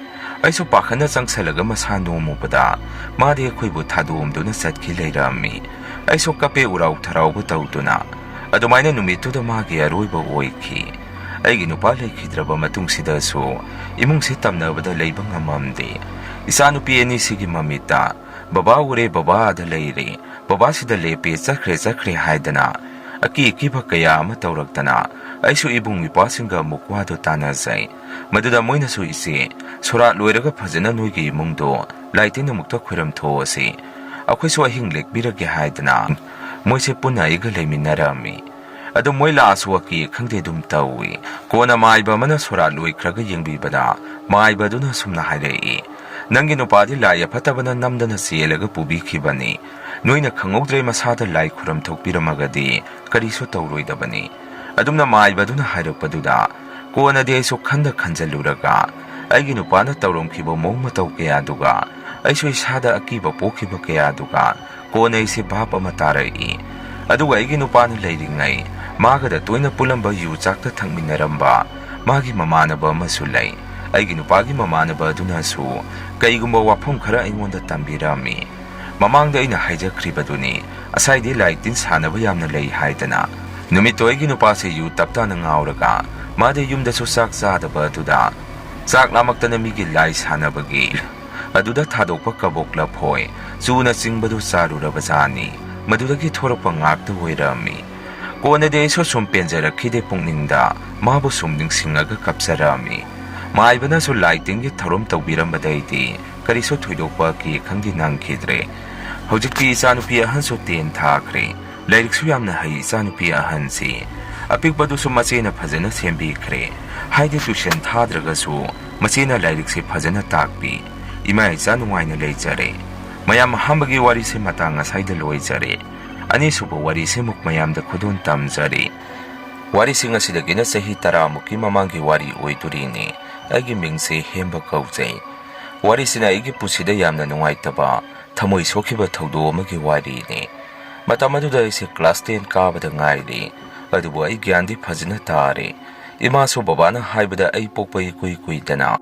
ꯑꯩꯁꯨ ꯄꯥꯈꯠꯅ ꯆꯪꯁꯜꯂꯒ ꯃꯁꯥ ꯅꯣꯝꯃꯨꯕꯗ ꯃꯥꯗꯤ ꯑꯩꯈꯣꯏꯕꯨ ꯊꯥꯗꯣꯛꯑꯝꯗꯨꯅ ꯆꯠꯈꯤ ꯂꯩꯔꯝꯃꯤ꯫ ꯑꯩꯁꯨ ꯀꯞꯄꯦ ꯎꯔꯥꯎ ꯊꯔꯥꯎꯕ ꯇꯧꯗꯨꯅ꯫ ꯑꯗꯨꯃꯥꯏꯅ ꯅꯨꯃꯤꯠꯇꯨꯗ ꯃꯥꯒꯤ ꯑꯔꯣꯏꯕ ꯑꯣꯏꯈꯤ꯫ ꯑꯩꯒꯤ ꯅꯨꯄꯥ ꯂꯩꯈꯤꯗ꯭ꯔꯕ ꯃꯇꯨꯡꯁꯤꯗꯁꯨ ꯏꯃꯨꯡꯁꯦ ꯇꯝꯅꯕꯗ ꯂꯩꯕ ꯉꯝꯃꯝꯗꯦ꯫ ꯏꯆꯥꯅꯨꯄꯤ ꯑꯅꯤꯁꯤꯒꯤ ꯃꯃꯤꯠꯇ "ꯕꯕꯥ ꯎꯔꯦ, ꯕꯕꯥ ꯑꯥꯗ ꯂꯩꯔꯦ, ꯕꯕꯥꯁꯤꯗ ꯂꯦꯞꯄꯦ, ꯆꯠꯈ꯭ꯔꯦ, ꯆꯠꯈ꯭ꯔꯦ" ꯍꯥꯏꯗꯅ ꯑꯀꯤ ꯑꯀꯤꯕ ꯀꯌꯥ ꯑꯃ ꯇꯧꯔꯛꯇꯅ ꯑꯩꯁꯨ ꯏꯕꯨꯡ ꯏꯄ꯭ꯋꯥꯁꯤꯡꯒ ꯑꯃꯨꯛ ꯋꯥꯗꯨ ꯇꯥꯟꯅꯖꯩ꯫ ꯃꯗꯨꯗ ꯃꯣꯏꯅꯁꯨ, "ꯏꯆꯦ, ꯁꯣꯔꯥꯠ ꯂꯣꯏꯔꯒ ꯐꯖꯅ ꯅꯣꯏꯒꯤ ꯏꯃꯨꯡꯗꯣ ꯂꯥꯏ ꯇꯤꯟ ꯑꯃꯨꯛꯇ ꯈꯣꯏꯔꯝꯊꯣꯛꯑꯁꯤ, ꯑꯩꯈꯣꯏꯁꯨ ꯑꯍꯤꯡ ꯂꯦꯛꯄꯤꯔꯒꯦ" ꯍꯥꯏꯗꯅ ꯃꯣꯏꯁꯦ ꯄꯨꯟꯅ ꯑꯩꯒ ꯂꯩꯃꯤꯟꯅꯔꯝꯃꯤ꯫ ꯑꯗꯨ ꯃꯣꯏ ꯂꯥꯛꯑꯁꯨ ꯑꯀꯤ ꯈꯪꯗꯦ ꯑꯗꯨꯝ ꯇꯧꯏ꯫ ꯀꯣꯟꯅ ꯃꯥꯏꯕ ꯑꯃꯅ ꯁꯣꯔꯥꯠ ꯂꯣꯏꯈ꯭ꯔꯒ ꯌꯦꯡꯕꯤꯕꯗ ꯃꯥꯏꯕꯗꯨꯅ ꯑꯁꯨꯝꯅ ꯍꯥꯏꯔꯛꯏ, "ꯅꯪꯒꯤ ꯅꯨꯄꯥꯗꯤ ꯂꯥꯏ ꯑꯐꯠꯇꯕꯅ ꯅꯝꯗꯅ ꯆꯦꯜꯂꯒ ꯄꯨꯕꯤꯈꯤꯕꯅꯤ꯫ ꯅꯣꯏꯅ ꯈꯪꯍꯧꯗ꯭ꯔꯦ, ꯃꯁꯥꯗ ꯂꯥꯏ ꯈꯨꯔꯝ ꯊꯣꯛꯄꯤꯔꯝꯃꯒꯗꯤ ꯀꯔꯤꯁꯨ ꯇꯧꯔꯣꯏꯗꯕꯅꯤ"꯫ ꯑꯗꯨꯝꯅ ꯃꯥꯏꯕꯗꯨꯅ ꯍꯥꯏꯔꯛꯄꯗꯨꯗ ꯀꯣꯟꯅꯗꯤ ꯑꯩꯁꯨ ꯈꯟꯗ ꯈꯟꯖꯜꯂꯨꯔꯒ ꯑꯩꯒꯤ ꯅꯨꯄꯥꯅ ꯇꯧꯔꯝꯈꯤꯕ ꯃꯑꯣꯡ ꯃꯇꯧ ꯀꯌꯥꯗꯨꯒ ꯑꯩꯁꯨ ꯏꯁꯥꯗ ꯑꯀꯤꯕ ꯄꯣꯛꯈꯤꯕ ꯀꯌꯥꯗꯨꯒ ꯀꯣꯟꯅ ꯑꯩꯁꯦ ꯚꯥꯞ ꯑꯃ ꯇꯥꯔꯛꯏ꯫ ꯑꯗꯨꯒ ꯑꯩꯒꯤ ꯅꯨꯄꯥꯅ ꯂꯩꯔꯤꯉꯩ ꯃꯥꯒꯗ ꯇꯣꯏꯅ ꯄꯨꯜꯂꯝꯕ ꯌꯨ ꯆꯥꯛꯇ ꯊꯛꯃꯤꯟꯅꯔꯝꯕ ꯃꯥꯒꯤ ꯃꯃꯥꯟꯅꯕ ꯑꯃꯁꯨ ꯂꯩ꯫ ꯑꯩꯒꯤ ꯅꯨꯄꯥꯒꯤ ꯃꯃꯥꯟꯅꯕ ꯑꯗꯨꯅꯁꯨ ꯀꯩꯒꯨꯝꯕ ꯋꯥꯐꯝ ꯈꯔ ꯑꯩꯉꯣꯟꯗ ꯇꯝꯕꯤꯔꯝꯃꯤ꯫ ꯃꯃꯥꯡꯗ ꯑꯩꯅ ꯍꯥꯏꯖꯈ꯭ꯔꯤꯕꯗꯨꯅꯤ, ꯑꯁꯥꯏꯗꯤ ꯂꯥꯏ ꯇꯤꯟ ꯁꯥꯟꯅꯕ ꯌꯥꯝꯅ ꯂꯩ ꯍꯥꯏꯗꯅ꯫ ꯅꯨꯃꯤꯠꯇꯣ ꯑꯩꯒꯤ ꯅꯨꯄꯥꯁꯦ ꯌꯨ ꯇꯞꯇꯥꯅ ꯉꯥꯎꯔꯒ ꯃꯥꯗꯤ ꯌꯨꯝꯗꯁꯨ ꯆꯥꯛ ꯆꯥꯗꯕ ꯑꯗꯨꯗ ꯆꯥꯛ ꯂꯥꯝꯃꯛꯇꯅ ꯃꯤꯒꯤ ꯂꯥꯏ ꯁꯥꯟꯅꯕꯒꯤ ꯑꯗꯨꯗ ꯊꯥꯗꯣꯛꯄ ꯀꯕꯣꯛ ꯂꯐꯣꯏ, ꯆꯨꯅꯆꯤꯡꯕꯗꯨ ꯆꯥꯔꯨꯔꯕꯖꯥꯠꯅꯤ꯫ ꯃꯗꯨꯗꯒꯤ ꯊꯣꯔꯛꯄ ꯉꯥꯛꯇ ꯑꯣꯏꯔꯝꯃꯤ꯫ ꯀꯣꯟꯅꯗꯤ ꯑꯩꯁꯨ ꯁꯨꯝ ꯄꯦꯟꯖꯔꯛꯈꯤꯗꯦ, ꯄꯨꯛꯅꯤꯡꯗ ꯃꯥꯕꯨ ꯁꯨꯝ ꯅꯤꯡꯁꯤꯡꯉꯒ ꯀꯞꯆꯔꯛꯑꯝꯃꯤ꯫ ꯃꯥꯏꯕꯅꯁꯨ ꯂꯥꯏ ꯇꯤꯟꯒꯤ ꯊꯧꯔꯝ ꯇꯧꯕꯤꯔꯝꯕꯗꯩꯗꯤ ꯀꯔꯤꯁꯨ ꯊꯣꯏꯗꯣꯛꯄ ꯑꯀꯤ ꯈꯪꯗꯤ ꯅꯪꯈꯤꯗ꯭ꯔꯦ꯫ ꯍꯧꯖꯤꯛꯇꯤ ꯏꯆꯥꯅꯨꯄꯤ ꯑꯍꯟꯁꯨ ꯇꯦꯟ ꯊꯥꯈ꯭ꯔꯦ꯫ ꯂꯥꯏꯔꯤꯛꯁꯨ ꯌꯥꯝꯅ ꯍꯩ ꯏꯆꯥꯅꯨꯄꯤ ꯑꯍꯟꯁꯤ꯫ ꯑꯄꯤꯛꯄꯗꯨꯁꯨ ꯃꯆꯦꯅ ꯐꯖꯅ ꯁꯦꯝꯕꯤꯈ꯭ꯔꯦ꯫ ꯍꯥꯏꯗꯤ tuition ꯊꯥꯗ꯭ꯔꯒꯁꯨ ꯃꯆꯦꯅ ꯂꯥꯏꯔꯤꯛꯁꯦ ꯐꯖꯅ ꯇꯥꯛꯄꯤ꯫ ꯏꯃꯥ ꯏꯆꯥ ꯅꯨꯡꯉꯥꯏꯅ ꯂꯩꯖꯔꯦ꯫ ꯃꯌꯥꯝ, ꯑꯍꯥꯟꯕꯒꯤ ꯋꯥꯔꯤꯁꯦ ꯃꯇꯥꯡ ꯑꯁꯥꯏꯗ ꯂꯣꯏꯖꯔꯦ꯫ ꯑꯅꯤꯁꯨꯕ ꯋꯥꯔꯤꯁꯤꯃꯨꯛ ꯃꯌꯥꯝꯗ ꯈꯨꯗꯣꯜ ꯇꯝꯖꯔꯤ꯫ ꯋꯥꯔꯤꯁꯤꯡ ꯑꯁꯤꯗꯒꯤꯅ ꯆꯍꯤ ꯇꯔꯥꯃꯨꯛꯀꯤ ꯃꯃꯥꯡꯒꯤ ꯋꯥꯔꯤ ꯑꯣꯏꯗꯣꯔꯤꯅꯤ꯫ ꯑꯩꯒꯤ ꯃꯤꯡꯁꯦ ꯍꯦꯝꯕ ꯀꯧꯖꯩ꯫ ꯋꯥꯔꯤꯁꯤꯅ ꯑꯩꯒꯤ ꯄꯨꯟꯁꯤꯗ ꯌꯥꯝꯅ ꯅꯨꯡꯉꯥꯏꯇꯕ, ꯊꯃꯣꯏ ꯁꯣꯛꯈꯤꯕ ꯊꯧꯗꯣꯛ ꯑꯃꯒꯤ ꯋꯥꯔꯤꯅꯤ꯫ ꯃꯇꯝ ꯑꯗꯨꯗ ꯑꯩꯁꯦ class ten ꯀꯥꯕꯗ ꯉꯥꯏꯔꯤ꯫ ꯑꯗꯨꯕꯨ ꯑꯩ ꯒ꯭ꯌꯥꯟꯗꯤ ꯐꯖꯅ ꯇꯥꯔꯦ꯫ ꯏꯃꯥꯁꯨ ꯕꯕꯥꯅ ꯍꯥꯏꯕꯗ ꯑꯩ ꯄꯣꯛꯄ ꯏꯀꯨꯏ ꯀꯨꯏꯗꯅ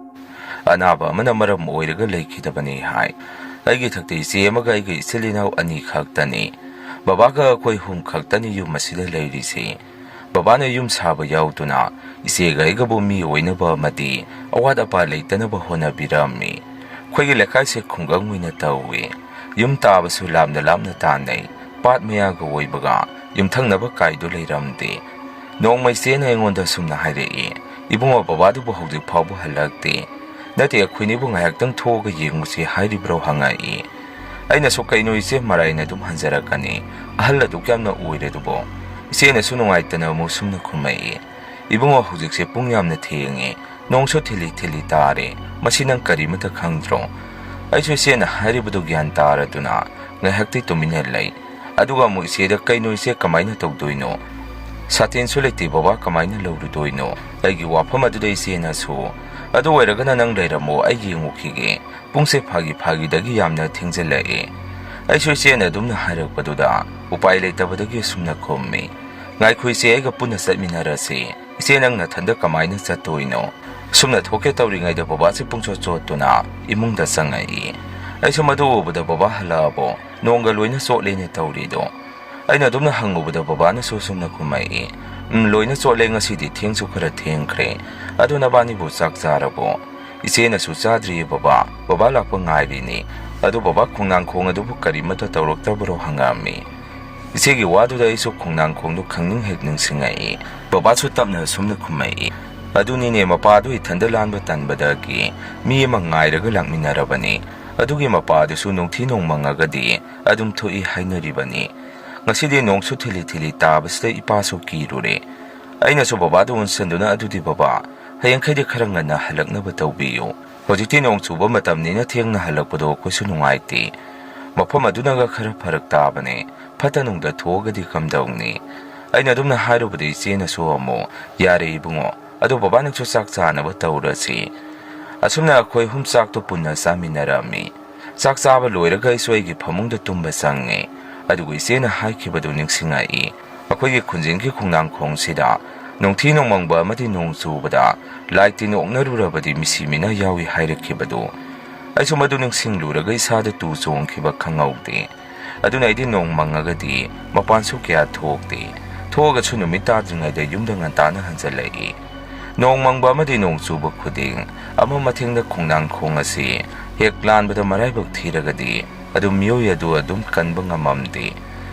ꯑꯅꯥꯕ ꯑꯃꯅ ꯃꯔꯝ ꯑꯣꯏꯔꯒ ꯂꯩꯈꯤꯗꯕꯅꯤ ꯍꯥꯏ꯫ ꯑꯩꯒꯤ ꯏꯊꯛꯇ ꯏꯆꯦ ꯑꯃꯒ ꯑꯩꯒ ꯏꯆꯤꯜ ꯏꯅꯥꯎ ꯑꯅꯤ ꯈꯛꯇꯅꯤ꯫ ꯕꯕꯥꯒ ꯑꯩꯈꯣꯏ ꯑꯍꯨꯝ ꯈꯛꯇꯅꯤ ꯌꯨꯝ ꯑꯁꯤꯗ ꯂꯩꯔꯤꯁꯤ꯫ ꯕꯕꯥꯅ ꯌꯨꯝ ꯁꯥꯕ ꯌꯥꯎꯗꯨꯅ ꯏꯆꯦꯒ ꯑꯩꯒꯕꯨ ꯃꯤ ꯑꯣꯏꯅꯕ ꯑꯃꯗꯤ ꯑꯋꯥꯠ ꯑꯄꯥ ꯂꯩꯇꯅꯕ ꯍꯣꯠꯅꯕꯤꯔꯝꯃꯤ꯫ ꯑꯩꯈꯣꯏꯒꯤ ꯂꯩꯀꯥꯏꯁꯦ ꯈꯨꯡꯒꯪ ꯑꯣꯏꯅ ꯇꯧꯏ꯫ ꯌꯨꯝ ꯇꯥꯕꯁꯨ ꯂꯥꯞꯅ ꯂꯥꯞꯅ ꯇꯥꯅꯩ꯫ ꯄꯥꯠ ꯃꯌꯥꯒ ꯑꯣꯏꯕꯒ ꯌꯨꯝꯊꯪꯅꯕ ꯀꯥꯏꯗꯨ ꯂꯩꯔꯝꯗꯦ꯫ ꯅꯣꯡꯃ ꯏꯆꯦꯅ ꯑꯩꯉꯣꯟꯗ ꯑꯁꯨꯝꯅ ꯍꯥꯏꯔꯛꯏ, "ꯏꯕꯨꯡꯉꯣ, ꯕꯕꯥꯗꯨꯕꯨ ꯍꯧꯖꯤꯛ ꯐꯥꯎꯕ ꯍꯜꯂꯛꯇꯦ꯫ ꯅꯠꯇꯦ, ꯑꯩꯈꯣꯏꯅꯤꯕꯨ ꯉꯥꯏꯍꯥꯛꯇꯪ ꯊꯣꯛꯑꯒ ꯌꯦꯡꯉꯨꯁꯤ ꯍꯥꯏꯔꯤꯕ꯭ꯔꯣ?" ꯍꯪꯉꯛꯏ꯫ ꯑꯩꯅꯁꯨ, "ꯀꯩꯅꯣ ꯏꯆꯦ, ꯃꯔꯥꯏꯅ ꯑꯗꯨꯝ ꯍꯟꯖꯔꯛꯀꯅꯤ꯫ ꯑꯍꯜ ꯑꯗꯨꯛ ꯌꯥꯝꯅ ꯑꯣꯏꯔꯗꯨꯕꯣ?" ꯏꯆꯦꯅꯁꯨ ꯅꯨꯡꯉꯥꯏꯇꯅ ꯑꯃꯨꯛ ꯁꯨꯝꯅ ꯈꯨꯝꯃꯛꯏ, "ꯏꯕꯨꯡꯉꯣ, ꯍꯧꯖꯤꯛꯁꯦ ꯄꯨꯡ ꯌꯥꯝꯅ ꯊꯦꯡꯉꯦ꯫ ꯅꯣꯡꯁꯨ ꯊꯤꯜꯂꯤ ꯊꯤꯜꯂꯤ ꯇꯥꯔꯦ꯫ ꯃꯁꯤ ꯅꯪ ꯀꯔꯤꯃꯇ ꯈꯪꯗ꯭ꯔꯣ?" ꯑꯩꯁꯨ ꯏꯆꯦꯅ ꯍꯥꯏꯔꯤꯕꯗꯨ ꯒ꯭ꯌꯥꯟ ꯇꯥꯔꯗꯨꯅ ꯉꯥꯏꯍꯥꯛꯇꯤ ꯇꯨꯃꯤꯟꯅ ꯂꯩ꯫ ꯑꯗꯨꯒ ꯑꯃꯨꯛ ꯏꯆꯦꯗ, "ꯀꯩꯅꯣ ꯏꯆꯦ, ꯀꯃꯥꯏꯅ ꯇꯧꯗꯣꯏꯅꯣ? ꯁꯥꯇꯤꯟꯁꯨ ꯂꯩꯇꯦ ꯕꯕꯥ, ꯀꯃꯥꯏꯅ ꯂꯧꯔꯨꯗꯣꯏꯅꯣ?" ꯑꯩꯒꯤ ꯋꯥꯐꯝ ꯑꯗꯨꯗ ꯏꯆꯦꯅꯁꯨ, "ꯑꯗꯨ ꯑꯣꯏꯔꯒꯅ ꯅꯪ ꯂꯩꯔꯝꯃꯣ, ꯑꯩ ꯌꯦꯡꯉꯨꯈꯤꯒꯦ꯫ ꯄꯨꯡꯁꯦ ꯐꯥꯒꯤ ꯐꯥꯒꯤꯗꯒꯤ ꯌꯥꯝꯅ ꯊꯦꯡꯖꯤꯜꯂꯛꯑꯦ꯫" ꯑꯩꯁꯨ ꯏꯆꯦꯅ ꯑꯗꯨꯝꯅ ꯍꯥꯏꯔꯛꯄꯗꯨꯗ ꯎꯄꯥꯏ ꯂꯩꯇꯕꯗꯒꯤ ꯑꯁꯨꯝꯅ ꯈꯨꯝꯃꯤ, "ꯉꯥꯏꯈꯣ ꯏꯆꯦ, ꯑꯩꯒ ꯄꯨꯟꯅ ꯆꯠꯃꯤꯟꯅꯔꯁꯤ꯫ ꯏꯆꯦ, ꯅꯪ ꯅꯊꯟꯗ ꯀꯃꯥꯏꯅ ꯆꯠꯇꯣꯏꯅꯣ?" ꯁꯨꯝꯅ ꯊꯣꯛꯀꯦ ꯇꯧꯔꯤꯉꯩꯗ ꯕꯕꯥꯁꯦ ꯄꯨꯡꯆꯣꯠ ꯆꯣꯠꯇꯨꯅ ꯏꯃꯨꯡꯗ ꯆꯪꯉꯛꯏ꯫ ꯑꯩꯁꯨ ꯃꯗꯨ ꯎꯕꯗ, "ꯕꯕꯥ ꯍꯜꯂꯛꯑꯕꯣ? ꯅꯣꯡꯒ ꯂꯣꯏꯅ ꯆꯣꯠꯂꯦꯅꯦ ꯇꯧꯔꯤꯗꯣ?" ꯑꯩꯅ ꯑꯗꯨꯝꯅ ꯍꯪꯉꯨꯕꯗ ꯕꯕꯥꯅꯁꯨ ꯁꯨꯝꯅ ꯈꯨꯝꯃꯛꯏ, "ꯎꯝ, ꯂꯣꯏꯅ ꯆꯣꯠꯂꯦ, ꯉꯁꯤꯗꯤ ꯊꯦꯡꯁꯨ ꯈꯔ ꯊꯦꯡꯈ꯭ꯔꯦ꯫ ꯑꯗꯣ ꯅꯕꯥꯅꯤꯕꯨ ꯆꯥꯛ ꯆꯥꯔꯕꯣ?" "ꯏꯆꯦꯅꯁꯨ ꯆꯥꯗ꯭ꯔꯤꯌꯦ ꯕꯕꯥ, ꯕꯕꯥ ꯂꯥꯛꯄ ꯉꯥꯏꯔꯤꯅꯦ꯫ ꯑꯗꯣ ꯕꯕꯥ ꯈꯣꯡꯅꯥꯡꯈꯣꯡ ꯑꯗꯨꯕꯨ ꯀꯔꯤꯃꯠꯇ ꯇꯧꯔꯛꯇꯕ꯭ꯔꯣ?" ꯍꯪꯉꯛꯑꯝꯃꯤ꯫ ꯏꯆꯦꯒꯤ ꯋꯥꯗꯨꯗ ꯑꯩꯁꯨ ꯈꯣꯡꯅꯥꯡꯈꯣꯡꯗꯨ ꯈꯪꯅꯤꯡ ꯍꯦꯛ ꯅꯤꯡꯁꯤꯡꯉꯛꯏ꯫ ꯕꯕꯥꯁꯨ ꯇꯞꯅ ꯑꯁꯨꯝꯅ ꯈꯨꯝꯃꯛꯏ, "ꯑꯗꯨꯅꯤꯅꯦ, ꯃꯄꯥꯗꯨ ꯏꯊꯟꯗ ꯂꯥꯟꯕ ꯇꯟꯕꯗꯒꯤ ꯃꯤ ꯑꯃ ꯉꯥꯏꯔꯒ ꯂꯥꯛꯃꯤꯟꯅꯔꯕꯅꯤ꯫ ꯑꯗꯨꯒꯤ ꯃꯄꯥꯗꯨꯁꯨ ꯅꯨꯡꯊꯤ ꯅꯣꯡꯃꯪꯉꯒꯗꯤ ꯑꯗꯨꯝ ꯊꯣꯛꯏ ꯍꯥꯏꯅꯔꯤꯕꯅꯤ꯫ ꯉꯁꯤꯗꯤ ꯅꯣꯡꯁꯨ ꯊꯤꯂꯤ ꯊꯤꯂꯤ ꯇꯥꯕꯁꯤꯗ ꯏꯄꯥꯁꯨ ꯀꯤꯔꯨꯔꯦ꯫ ꯑꯩꯅꯁꯨ ꯕꯕꯥꯗꯨ ꯑꯣꯟꯁꯤꯟꯗꯨꯅ, 'ꯑꯗꯨꯗꯤ ꯕꯕꯥ, ꯍꯌꯦꯡꯈꯩꯗꯤ ꯈꯔ ꯉꯟꯅ ꯍꯜꯂꯛꯅꯕ ꯇꯧꯕꯤꯌꯨ꯫ ꯍꯧꯖꯤꯛꯇꯤ ꯅꯣꯡ ꯆꯨꯕ ꯃꯇꯝꯅꯤꯅ ꯊꯦꯡꯅ ꯍꯜꯂꯛꯄꯗꯣ ꯑꯩꯈꯣꯏꯁꯨ ꯅꯨꯡꯉꯥꯏꯇꯦ꯫ ꯃꯐꯝ ꯑꯗꯨꯅꯒ ꯈꯔ ꯐꯔꯛ ꯇꯥꯕꯅꯦ, ꯐꯠꯇ ꯅꯨꯡꯗ ꯊꯣꯛꯑꯒꯗꯤ ꯀꯝꯗꯧꯅꯤ? ꯑꯩꯅ ꯑꯗꯨꯝꯅ ꯍꯥꯏꯔꯨꯕꯗ ꯏꯆꯦꯅꯁꯨ ꯑꯃꯨꯛ, "ꯌꯥꯔꯦ ꯏꯕꯨꯡꯉꯣ, ꯑꯗꯣ ꯕꯕꯥ ꯅꯪꯁꯨ ꯆꯥꯛ ꯆꯥꯅꯕ ꯇꯧꯔꯁꯤ"꯫ ꯑꯁꯨꯝꯅ ꯑꯩꯈꯣꯏ ꯑꯍꯨꯝ ꯆꯥꯛꯇꯣ ꯄꯨꯟꯅ ꯆꯥꯃꯤꯟꯅꯔꯝꯃꯤ꯫ ꯆꯥꯛ ꯆꯥꯕ ꯂꯣꯏꯔꯒ ꯑꯩꯁꯨ ꯑꯩꯒꯤ ꯐꯃꯨꯡꯗ ꯇꯨꯝꯕ ꯆꯪꯉꯦ꯫ ꯑꯗꯨꯒ ꯏꯆꯦꯅ ꯍꯥꯏꯈꯤꯕꯗꯨ ꯅꯤꯡꯁꯤꯡꯉꯛꯏ꯫ ꯑꯩꯈꯣꯏꯒꯤ ꯈꯨꯟꯖꯤꯟꯒꯤ ꯈꯣꯡꯅꯥꯡꯈꯣꯡꯁꯤꯗ ꯅꯣꯡꯊꯤ ꯅꯣꯡꯃꯪꯕ ꯑꯃꯗꯤ ꯅꯣꯡ ꯆꯨꯕꯗ ꯂꯥꯏ ꯇꯤꯟ ꯑꯣꯛꯅꯔꯨꯔꯕꯗꯤ ꯃꯤꯁꯤ ꯃꯤꯅꯥ ꯌꯥꯎꯏ ꯍꯥꯏꯔꯛꯈꯤꯕꯗꯨ꯫ ꯑꯩꯁꯨ ꯃꯗꯨ ꯅꯤꯡꯁꯤꯡꯂꯨꯔꯒ ꯏꯁꯥꯗ ꯇꯨ ꯆꯣꯡꯈꯤꯕ ꯈꯪꯍꯧꯗꯦ꯫ ꯑꯗꯨꯅ ꯑꯩꯗꯤ ꯅꯣꯡ ꯃꯪꯉꯒꯗꯤ ꯃꯄꯥꯟꯁꯨ ꯀꯌꯥ ꯊꯣꯛꯇꯦ꯫ ꯊꯣꯛꯑꯒꯁꯨ ꯅꯨꯃꯤꯠ ꯇꯥꯗ꯭ꯔꯤꯉꯩꯗ ꯌꯨꯝꯗ ꯉꯟꯇꯥꯅ ꯍꯟꯖꯜꯂꯛꯏ꯫ ꯅꯣꯡ ꯃꯪꯕ ꯑꯃꯗꯤ ꯅꯣꯡ ꯆꯨꯕ ꯈꯨꯗꯤꯡ ꯑꯃ ꯃꯊꯦꯡꯅ ꯈꯣꯡꯅꯥꯡꯈꯣꯡ ꯑꯁꯤ ꯍꯦꯛ ꯂꯥꯟꯕꯗ ꯃꯔꯥꯏꯕꯛ ꯊꯤꯔꯒꯗꯤ ꯑꯗꯨ ꯃꯤꯑꯣꯏ ꯑꯗꯨ ꯑꯗꯨꯝ ꯀꯟꯕ ꯉꯝꯃꯝꯗꯦ꯫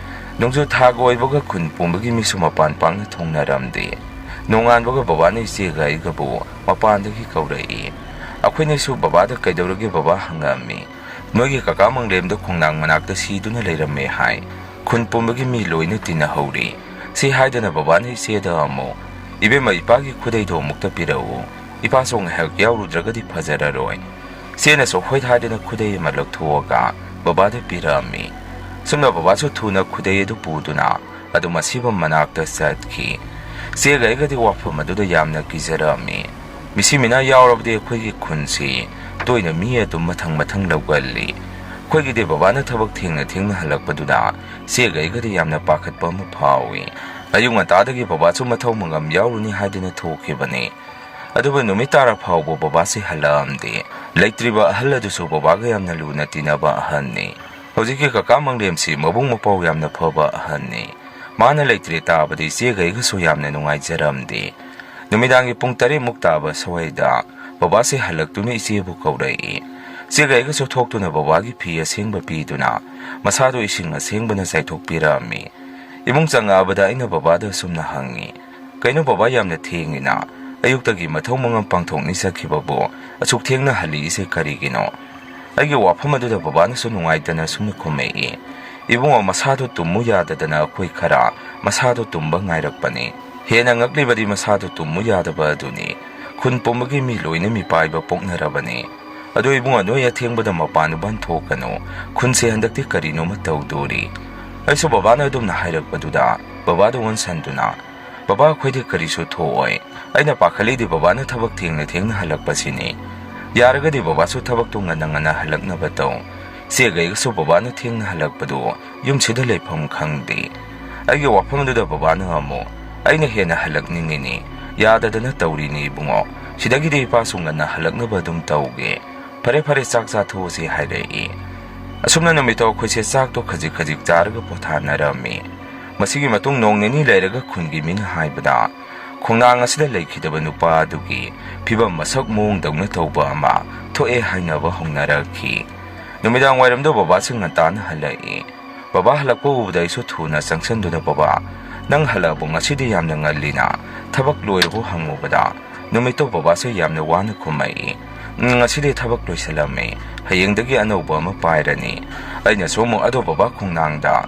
ꯅꯣꯡꯖꯨ ꯊꯥꯒ ꯑꯣꯏꯕꯒ ꯈꯨꯟ ꯄꯨꯝꯕꯒꯤ ꯃꯤꯁꯨ ꯃꯄꯥꯟ ꯄꯥꯛꯅ ꯊꯣꯡꯅꯔꯝꯗꯦ꯫ ꯅꯣꯡꯉꯥꯟꯕꯒ ꯕꯕꯥꯅ ꯏꯆꯦꯒ ꯑꯩꯒꯕꯨ ꯃꯄꯥꯟꯗꯒꯤ ꯀꯧꯔꯛꯏ꯫ ꯑꯩꯈꯣꯏꯅꯁꯨ ꯕꯕꯥꯗ "ꯀꯩꯗꯧꯔꯒꯦ ꯕꯕꯥ?" ꯍꯪꯉꯛꯑꯝꯃꯤ꯫ "ꯅꯣꯏꯒꯤ ꯀꯀꯥ ꯃꯪꯂꯦꯝꯗꯣ ꯈꯣꯡꯅꯥꯡ ꯃꯅꯥꯛꯇ ꯁꯤꯗꯨꯅ ꯂꯩꯔꯝꯃꯦ ꯍꯥꯏ꯫ ꯈꯨꯟ ꯄꯨꯝꯕꯒꯤ ꯃꯤ ꯂꯣꯏꯅ ꯇꯤꯟꯅꯍꯧꯔꯤ"꯫ ꯁꯤ ꯍꯥꯏꯗꯅ ꯕꯕꯥꯅ ꯏꯆꯦꯗ ꯑꯃꯨꯛ, "ꯏꯕꯦꯝꯃ, ꯏꯄꯥꯒꯤ ꯈꯨꯗꯩꯗꯣ ꯑꯃꯨꯛꯇ ꯄꯤꯔꯛꯎ꯫ ꯏꯄꯥꯁꯨ ꯉꯥꯏꯍꯥꯛ ꯌꯥꯎꯔꯨꯗ꯭ꯔꯒꯗꯤ ꯐꯖꯔꯔꯣꯏ"꯫ ꯏꯆꯦꯅꯁꯨ ꯍꯣꯏ ꯍꯥꯏꯗꯅ ꯈꯨꯗꯩ ꯑꯃ ꯂꯧꯊꯣꯛꯑꯒ ꯕꯕꯥꯗ ꯄꯤꯔꯛꯑꯝꯃꯤ꯫ ꯁꯨꯝꯅ ꯕꯕꯥꯁꯨ ꯊꯨꯅ ꯈꯨꯗꯩ ꯑꯗꯨ ꯄꯨꯗꯨꯅ ꯑꯗꯨꯝ ꯑꯁꯤꯕ ꯃꯅꯥꯛꯇ ꯆꯠꯈꯤ꯫ ꯏꯆꯦꯒ ꯑꯩꯒꯗꯤ ꯋꯥꯐꯝ ꯑꯗꯨꯗ ꯌꯥꯝꯅ ꯀꯤꯖꯔꯝꯃꯤ꯫ ꯃꯤꯁꯤ ꯃꯤꯅꯥ ꯌꯥꯎꯔꯕꯗꯤ ꯑꯩꯈꯣꯏꯒꯤ ꯈꯨꯟꯁꯤ ꯇꯣꯏꯅ ꯃꯤ ꯑꯗꯨꯝ ꯃꯊꯪ ꯃꯊꯪ ꯂꯧꯒꯜꯂꯤ꯫ ꯑꯩꯈꯣꯏꯒꯤꯗꯤ ꯕꯕꯥꯅ ꯊꯕꯛ ꯊꯦꯡꯅ ꯊꯦꯡꯅ ꯍꯜꯂꯛꯄꯗꯨꯗ ꯏꯆꯦꯒ ꯑꯩꯒꯗꯤ ꯌꯥꯝꯅ ꯄꯥꯈꯠꯄ ꯑꯃ ꯐꯥꯎꯏ꯫ ꯑꯌꯨꯛ ꯉꯟꯇꯥꯗꯒꯤ ꯕꯕꯥꯁꯨ ꯃꯊꯧ ꯃꯉꯝ ꯌꯥꯎꯔꯨꯅꯤ ꯍꯥꯏꯗꯨꯅ ꯊꯣꯛꯈꯤꯕꯅꯤ꯫ ꯑꯗꯨꯕꯨ ꯅꯨꯃꯤꯠ ꯇꯥꯔ ꯐꯥꯎꯕ ꯕꯕꯥꯁꯤ ꯍꯜꯂꯛꯑꯝꯗꯦ꯫ ꯂꯩꯇ꯭ꯔꯤꯕ ꯑꯍꯜ ꯑꯗꯨꯁꯨ ꯕꯕꯥꯒ ꯌꯥꯝꯅ ꯂꯨꯅ ꯇꯤꯟꯅꯕ ꯑꯍꯜꯅꯤ꯫ ꯍꯧꯖꯤꯛꯀꯤ ꯀꯀꯥ ꯃꯪꯂꯦꯝꯁꯤ ꯃꯕꯨꯡ ꯃꯄꯥꯎ ꯌꯥꯝꯅ ꯐꯕ ꯑꯍꯜꯅꯤ꯫ ꯃꯥꯅ ꯂꯩꯇ꯭ꯔꯦ ꯇꯥꯕꯗ ꯏꯆꯦꯒ ꯑꯩꯒꯁꯨ ꯌꯥꯝꯅ ꯅꯨꯡꯉꯥꯏꯖꯔꯝꯗꯦ꯫ ꯅꯨꯃꯤꯗꯥꯡꯒꯤ ꯄꯨꯡ ꯇꯔꯦꯠ ꯃꯨꯛ ꯇꯥꯕ ꯁ꯭ꯋꯥꯏꯗ ꯕꯕꯥꯁꯦ ꯍꯜꯂꯛꯇꯨꯅ ꯏꯆꯦꯕꯨ ꯀꯧꯔꯛꯏ꯫ ꯏꯆꯦꯒ ꯑꯩꯒꯁꯨ ꯊꯣꯛꯇꯨꯅ ꯕꯕꯥꯒꯤ ꯐꯤ ꯑꯁꯦꯡꯕ ꯄꯤꯗꯨꯅ ꯃꯁꯥꯗꯣ ꯏꯁꯤꯡ ꯑꯁꯦꯡꯕꯅ ꯆꯥꯏꯊꯣꯛꯄꯤꯔꯛꯑꯝꯃꯤ꯫ ꯏꯃꯨꯡ ꯆꯪꯉꯛꯑꯕꯗ ꯑꯩꯅ ꯕꯕꯥꯗ ꯑꯁꯨꯝꯅ ꯍꯪꯉꯤ, "ꯀꯩꯅꯣ ꯕꯕꯥ, ꯌꯥꯝꯅ ꯊꯦꯡꯉꯤꯅ? ꯑꯌꯨꯛꯇꯒꯤ ꯃꯊꯧ ꯃꯉꯝ ꯄꯥꯡꯊꯣꯛꯅꯤ ꯆꯠꯈꯤꯕꯕꯨ ꯑꯁꯨꯛ ꯊꯦꯡꯅ ꯍꯜꯂꯛꯏꯁꯦ ꯀꯔꯤꯒꯤꯅꯣ?" ꯑꯩꯒꯤ ꯋꯥꯐꯝ ꯑꯗꯨꯗ ꯕꯕꯥꯅꯁꯨ ꯅꯨꯡꯉꯥꯏꯇꯅ ꯁꯨꯝꯅ ꯈꯨꯝꯃꯛꯏ, "ꯏꯕꯨꯡꯉꯣ, ꯃꯁꯥꯗꯣ ꯇꯨꯝꯃꯨ ꯌꯥꯗꯗꯅ ꯑꯩꯈꯣꯏ ꯈꯔ ꯃꯁꯥꯗꯣ ꯇꯨꯝꯕ ꯉꯥꯏꯔꯛꯄꯅꯤ꯫ ꯍꯦꯟꯅ ꯉꯛꯂꯤꯕꯗꯤ ꯃꯁꯥꯗꯣ ꯇꯨꯝꯃꯨ ꯌꯥꯗꯕ ꯑꯗꯨꯅꯤ꯫ ꯈꯨꯟ ꯄꯨꯝꯕꯒꯤ ꯃꯤ ꯂꯣꯏꯅ ꯃꯤꯄꯥꯏꯕ ꯄꯣꯛꯅꯔꯕꯅꯤ꯫ "ꯑꯗꯣ ꯏꯕꯨꯡꯉꯣ, ꯅꯣꯏ ꯑꯊꯦꯡꯕꯗ ꯃꯄꯥꯟ ꯏꯄꯥꯟ ꯊꯣꯛꯀꯅꯨ, ꯈꯨꯟꯁꯦ ꯍꯟꯗꯛꯇꯤ ꯀꯔꯤꯅꯣꯃ ꯇꯧꯗꯣꯔꯤ"꯫ ꯑꯩꯁꯨ ꯕꯕꯥꯅ ꯑꯗꯨꯝꯅ ꯍꯥꯏꯔꯛꯄꯗꯨꯗ ꯕꯕꯥꯗ ꯑꯣꯟꯁꯟꯗꯨꯅ, "ꯕꯕꯥ, ꯑꯩꯈꯣꯏꯗꯤ ꯀꯔꯤꯁꯨ ꯊꯣꯛꯑꯣꯏ꯫ ꯑꯩꯅ ꯄꯥꯈꯠꯂꯤꯗꯤ ꯕꯕꯥꯅ ꯊꯕꯛ ꯊꯦꯡꯅ ꯊꯦꯡꯅ ꯍꯜꯂꯛꯄꯁꯤꯅꯤ꯫ ꯌꯥꯔꯒꯗꯤ ꯕꯕꯥꯁꯨ ꯊꯕꯛꯇꯣ ꯉꯟꯅ ꯉꯟꯅ ꯍꯜꯂꯛꯅꯕ ꯇꯧ꯫ ꯏꯆꯦꯒ ꯑꯩꯒꯁꯨ ꯕꯕꯥꯅ ꯊꯦꯡꯅ ꯍꯜꯂꯛꯄꯗꯨ ꯌꯨꯝꯁꯤꯗ ꯂꯩꯐꯝ ꯈꯪꯗꯦ"꯫ ꯑꯩꯒꯤ ꯋꯥꯐꯝꯗꯨꯗ ꯕꯕꯥꯅ ꯑꯃꯨꯛ, "ꯑꯩꯅ ꯍꯦꯟꯅ ꯍꯜꯂꯛꯅꯤꯡꯉꯤꯅꯤ, ꯌꯥꯗꯗꯅ ꯇꯧꯔꯤꯅꯤ ꯏꯕꯨꯡꯉꯣ꯫ ꯁꯤꯗꯒꯤꯗꯤ ꯏꯄꯥꯁꯨ ꯉꯟꯅ ꯍꯜꯂꯛꯅꯕ ꯑꯗꯨꯝ ꯇꯧꯒꯦ꯫ ꯐꯔꯦ ꯐꯔꯦ, ꯆꯥꯛ ꯆꯥꯊꯣꯛꯑꯁꯤ" ꯍꯥꯏꯔꯛꯏ꯫ ꯑꯁꯨꯝꯅ ꯅꯨꯃꯤꯠꯇꯣ ꯑꯩꯈꯣꯏꯁꯦ ꯆꯥꯛꯇꯣ ꯈꯖꯤꯛ ꯈꯖꯤꯛ ꯆꯥꯔꯒ ꯄꯣꯊꯥꯅꯔꯝꯃꯤ꯫ ꯃꯁꯤꯒꯤ ꯃꯇꯨꯡ ꯅꯣꯡ ꯅꯤꯅꯤ ꯂꯩꯔꯒ ꯈꯨꯟꯒꯤ ꯃꯤꯅ ꯍꯥꯏꯕꯗ, ꯈꯣꯡꯅꯥꯡ ꯑꯁꯤꯗ ꯂꯩꯈꯤꯗꯕ ꯅꯨꯄꯥ ꯑꯗꯨꯒꯤ ꯐꯤꯕꯝ ꯃꯁꯛ ꯃꯑꯣꯡꯗꯧꯅ ꯇꯧꯕ ꯑꯃ ꯊꯣꯛꯑꯦ ꯍꯥꯏꯅꯕ ꯍꯧꯅꯔꯛꯈꯤ꯫ ꯅꯨꯃꯤꯗꯥꯡ ꯋꯥꯏꯔꯝꯗ ꯕꯕꯥꯁꯤ ꯉꯟꯇꯥꯅ ꯍꯜꯂꯛꯏ꯫ ꯕꯕꯥ ꯍꯜꯂꯛꯄ ꯎꯕꯗ ꯑꯩꯁꯨ ꯊꯨꯅ ꯆꯪꯁꯟꯗꯨꯅ, "ꯕꯕꯥ, ꯅꯪ ꯍꯜꯂꯛꯑꯕꯣ? ꯉꯁꯤꯗꯤ ꯌꯥꯝꯅ ꯉꯜꯂꯤꯅ, ꯊꯕꯛ ꯂꯣꯏꯔꯕꯣ?" ꯍꯪꯉꯨꯕꯗ, ꯅꯨꯃꯤꯠꯇꯣ ꯕꯕꯥꯁꯦ ꯌꯥꯝꯅ ꯋꯥꯅ ꯈꯨꯝꯃꯛꯏ, "ꯎꯝ, ꯉꯁꯤꯗꯤ ꯊꯕꯛ ꯂꯣꯏꯁꯜꯂꯝꯃꯦ, ꯍꯌꯦꯡꯗꯒꯤ ꯑꯅꯧꯕ ꯑꯃ ꯄꯥꯏꯔꯅꯤ"꯫ ꯑꯩꯅꯁꯨ ꯑꯃꯨꯛ, "ꯑꯗꯣ ꯕꯕꯥ, ꯈꯣꯡꯅꯥꯡꯗ